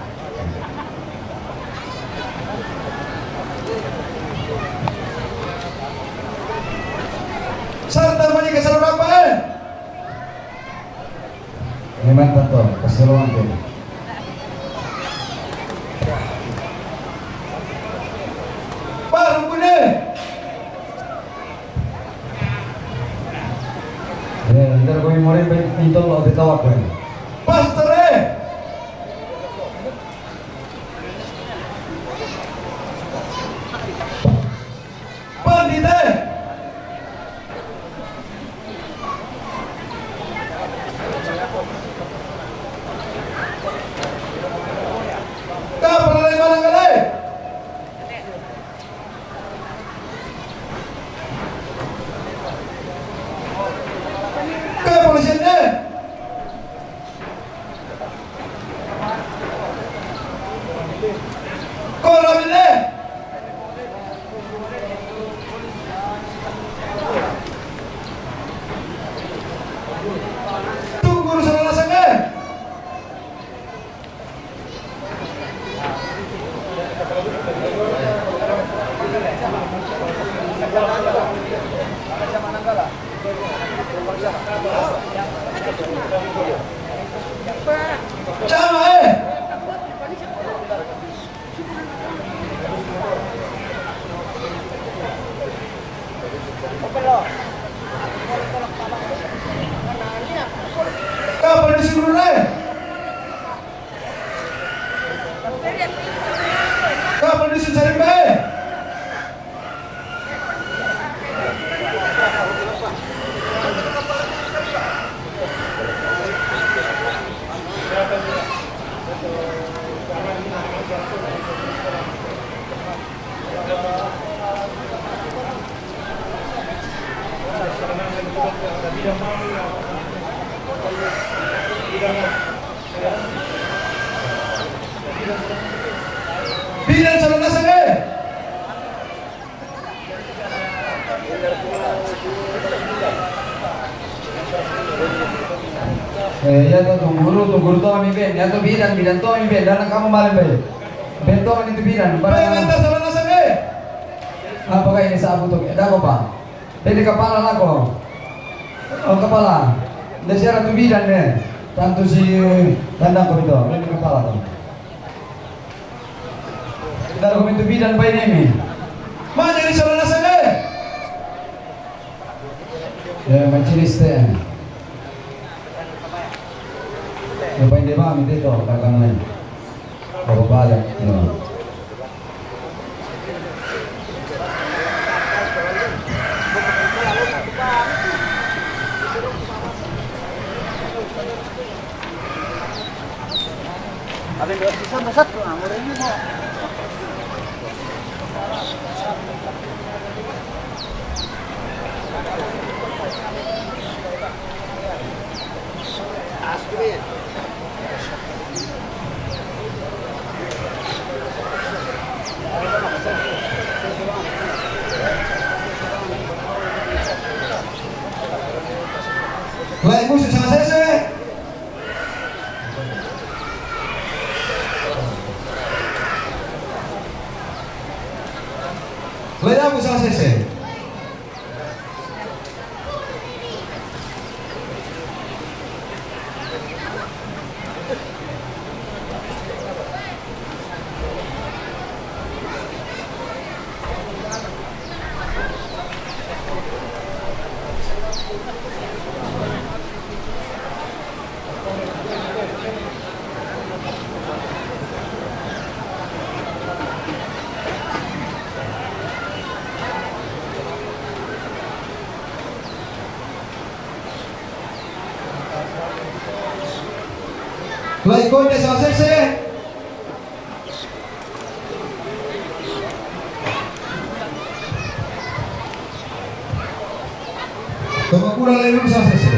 Sarta mani ke sarapa, eh? Ini mantap tuh, keseruan tuh. Baru boleh. Eh, ntar kau mau ribet, itu lo di tawak, eh. Pastor, eh. Pandita. Kapal lain mana kali? Kapal sini. Koramine. Tunggu sana sana. Chama, eh! Kapal di Sulu, eh? Kapal di Sulu, Sarimba, eh? Bidan solo nasang, eh. Eh, iya to, tunggu dulu, tunggu dulu to, mi ben. Iya to, bidan, bidan to, mi ben. Dan kamu malam, ben. Ben to, mi tu bidan. Ben, anta solo nasang, eh. Apa kah ini sabu to? Dah, apa? Jadi kepala lako. Oh, kepala. Nda siara tu bidan ne. Tantu si tandang ko itu. Ini kepala to. Nda ko itu bidan pa ini mi. Ma jadi solo nasang, eh. Ya, majelis te. Ya, pa ini ba mi te to, belakang lain. Bapak balik, ya. Lai musu sanga sese. Lai abu sanga sese. Lai konde sanga sese. Toma kura lai lulu sanga sese.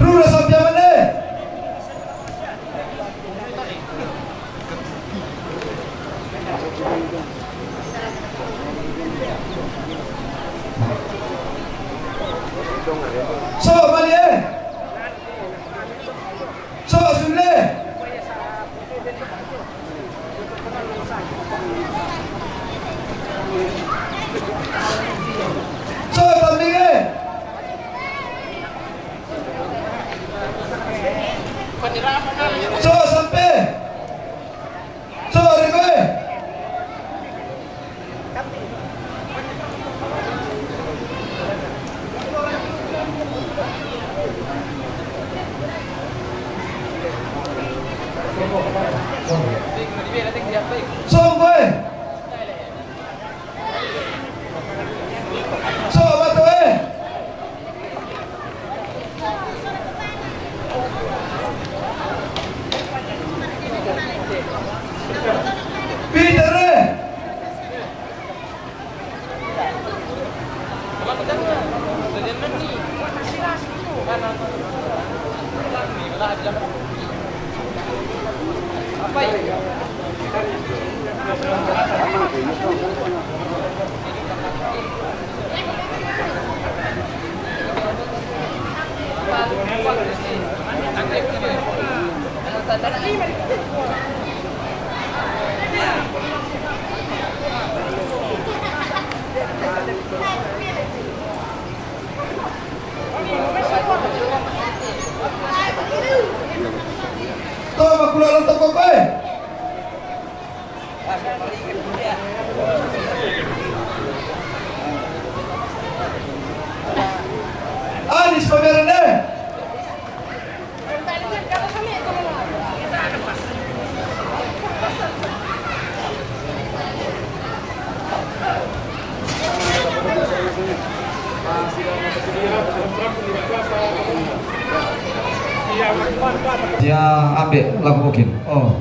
Rura sampe amane. So, mane. So, sule. So, tambinge. So, sampe. So, ribe. Songkoe. So, batoe. Pitere. Toma, kula lo toko koe. Anis pamerene. Ya, ambil lagu mungkin. Oh.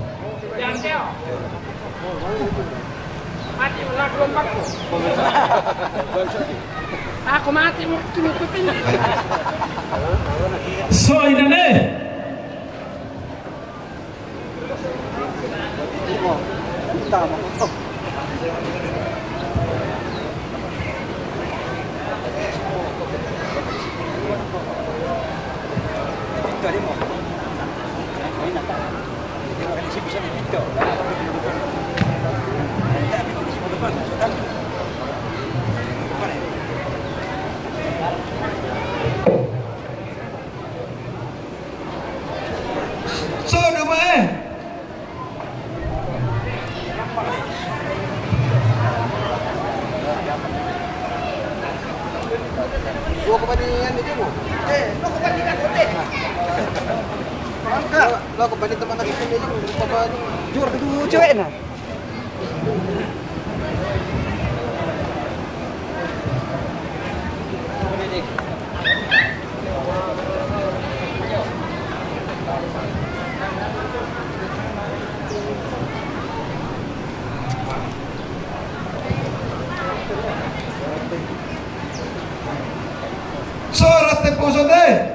Aku mati, mau kini kuping. So, ini nih. So, duma, eh. Dua ko ba ni yan ni Jimo? Eh, dua ko ba ni yan ni Jimo? Dua ko ba ni teman lagi ni Jimo? Dua ko ba ni? Jur tu cewek na. Sora te poso te.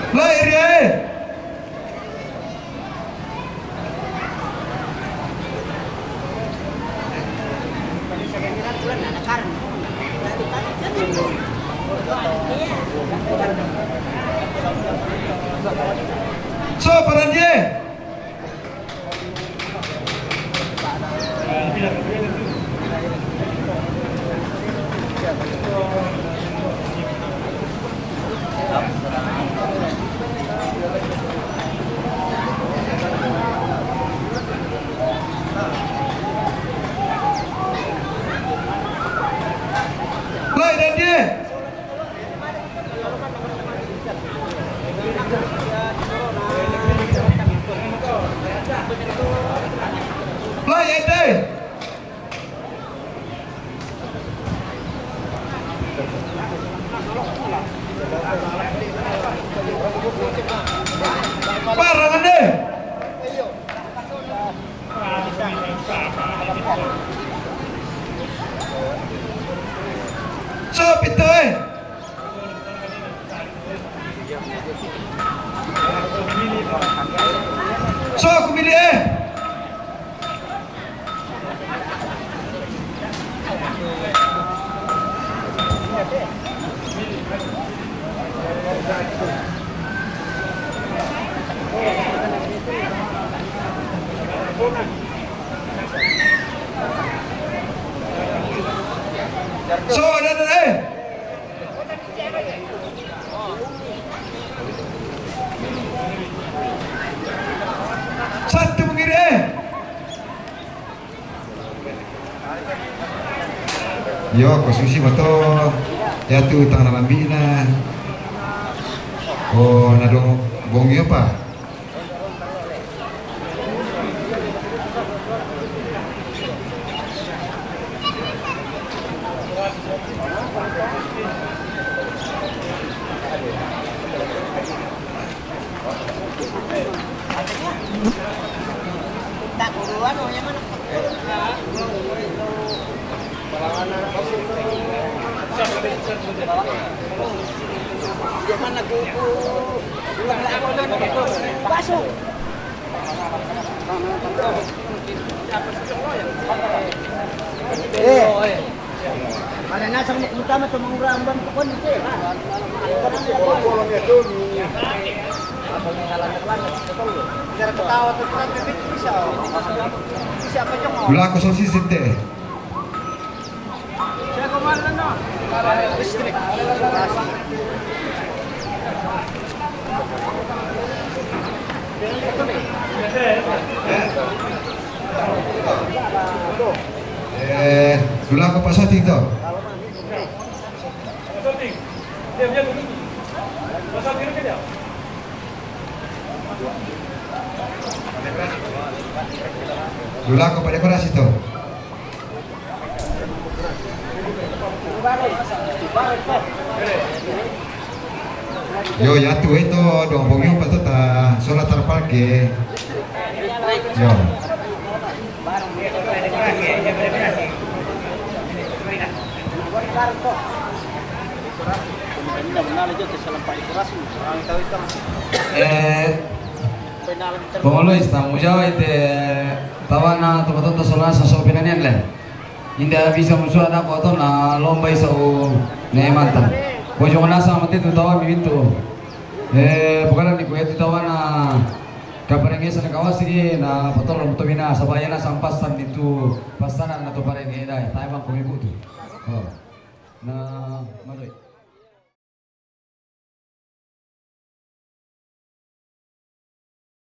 Lahir ya, eh. So, para dia. Parang ande. So, pito eh. So, kumili eh. So, ada, ada, eh. Satu mengiri eh. Yo, ko susi mato. Ya tu tang na mambina. Oh, na dong bongi apa? Baso. Eh. Mana nasa mo kumutama to mangura ang ban ko kon, eh. Cara ketawa to, kita bisa. Bisa apa, Jong? Wala ko sa sisinte. Eh, dula ko pa sa tito. Dula ko pa dekorasi to. Yo, ya tu itu dong bongyo patut ta sola tarpal ke. Yo. Eh, Pongolo ista mujao ite tawana to patut ta sola sa so pinanian le. Inda bisa musua na ko to na lomba isa u ne manta. Ko jo na sa mate tu tawa mi mitu. Eh, bukan ni ko itu tawa na kaparengesa na kawasi ki na patolo to mina sabaya na sampasan itu pasanan na to parenge dai. Tai bang ko mi butu. Oh. Na madoi.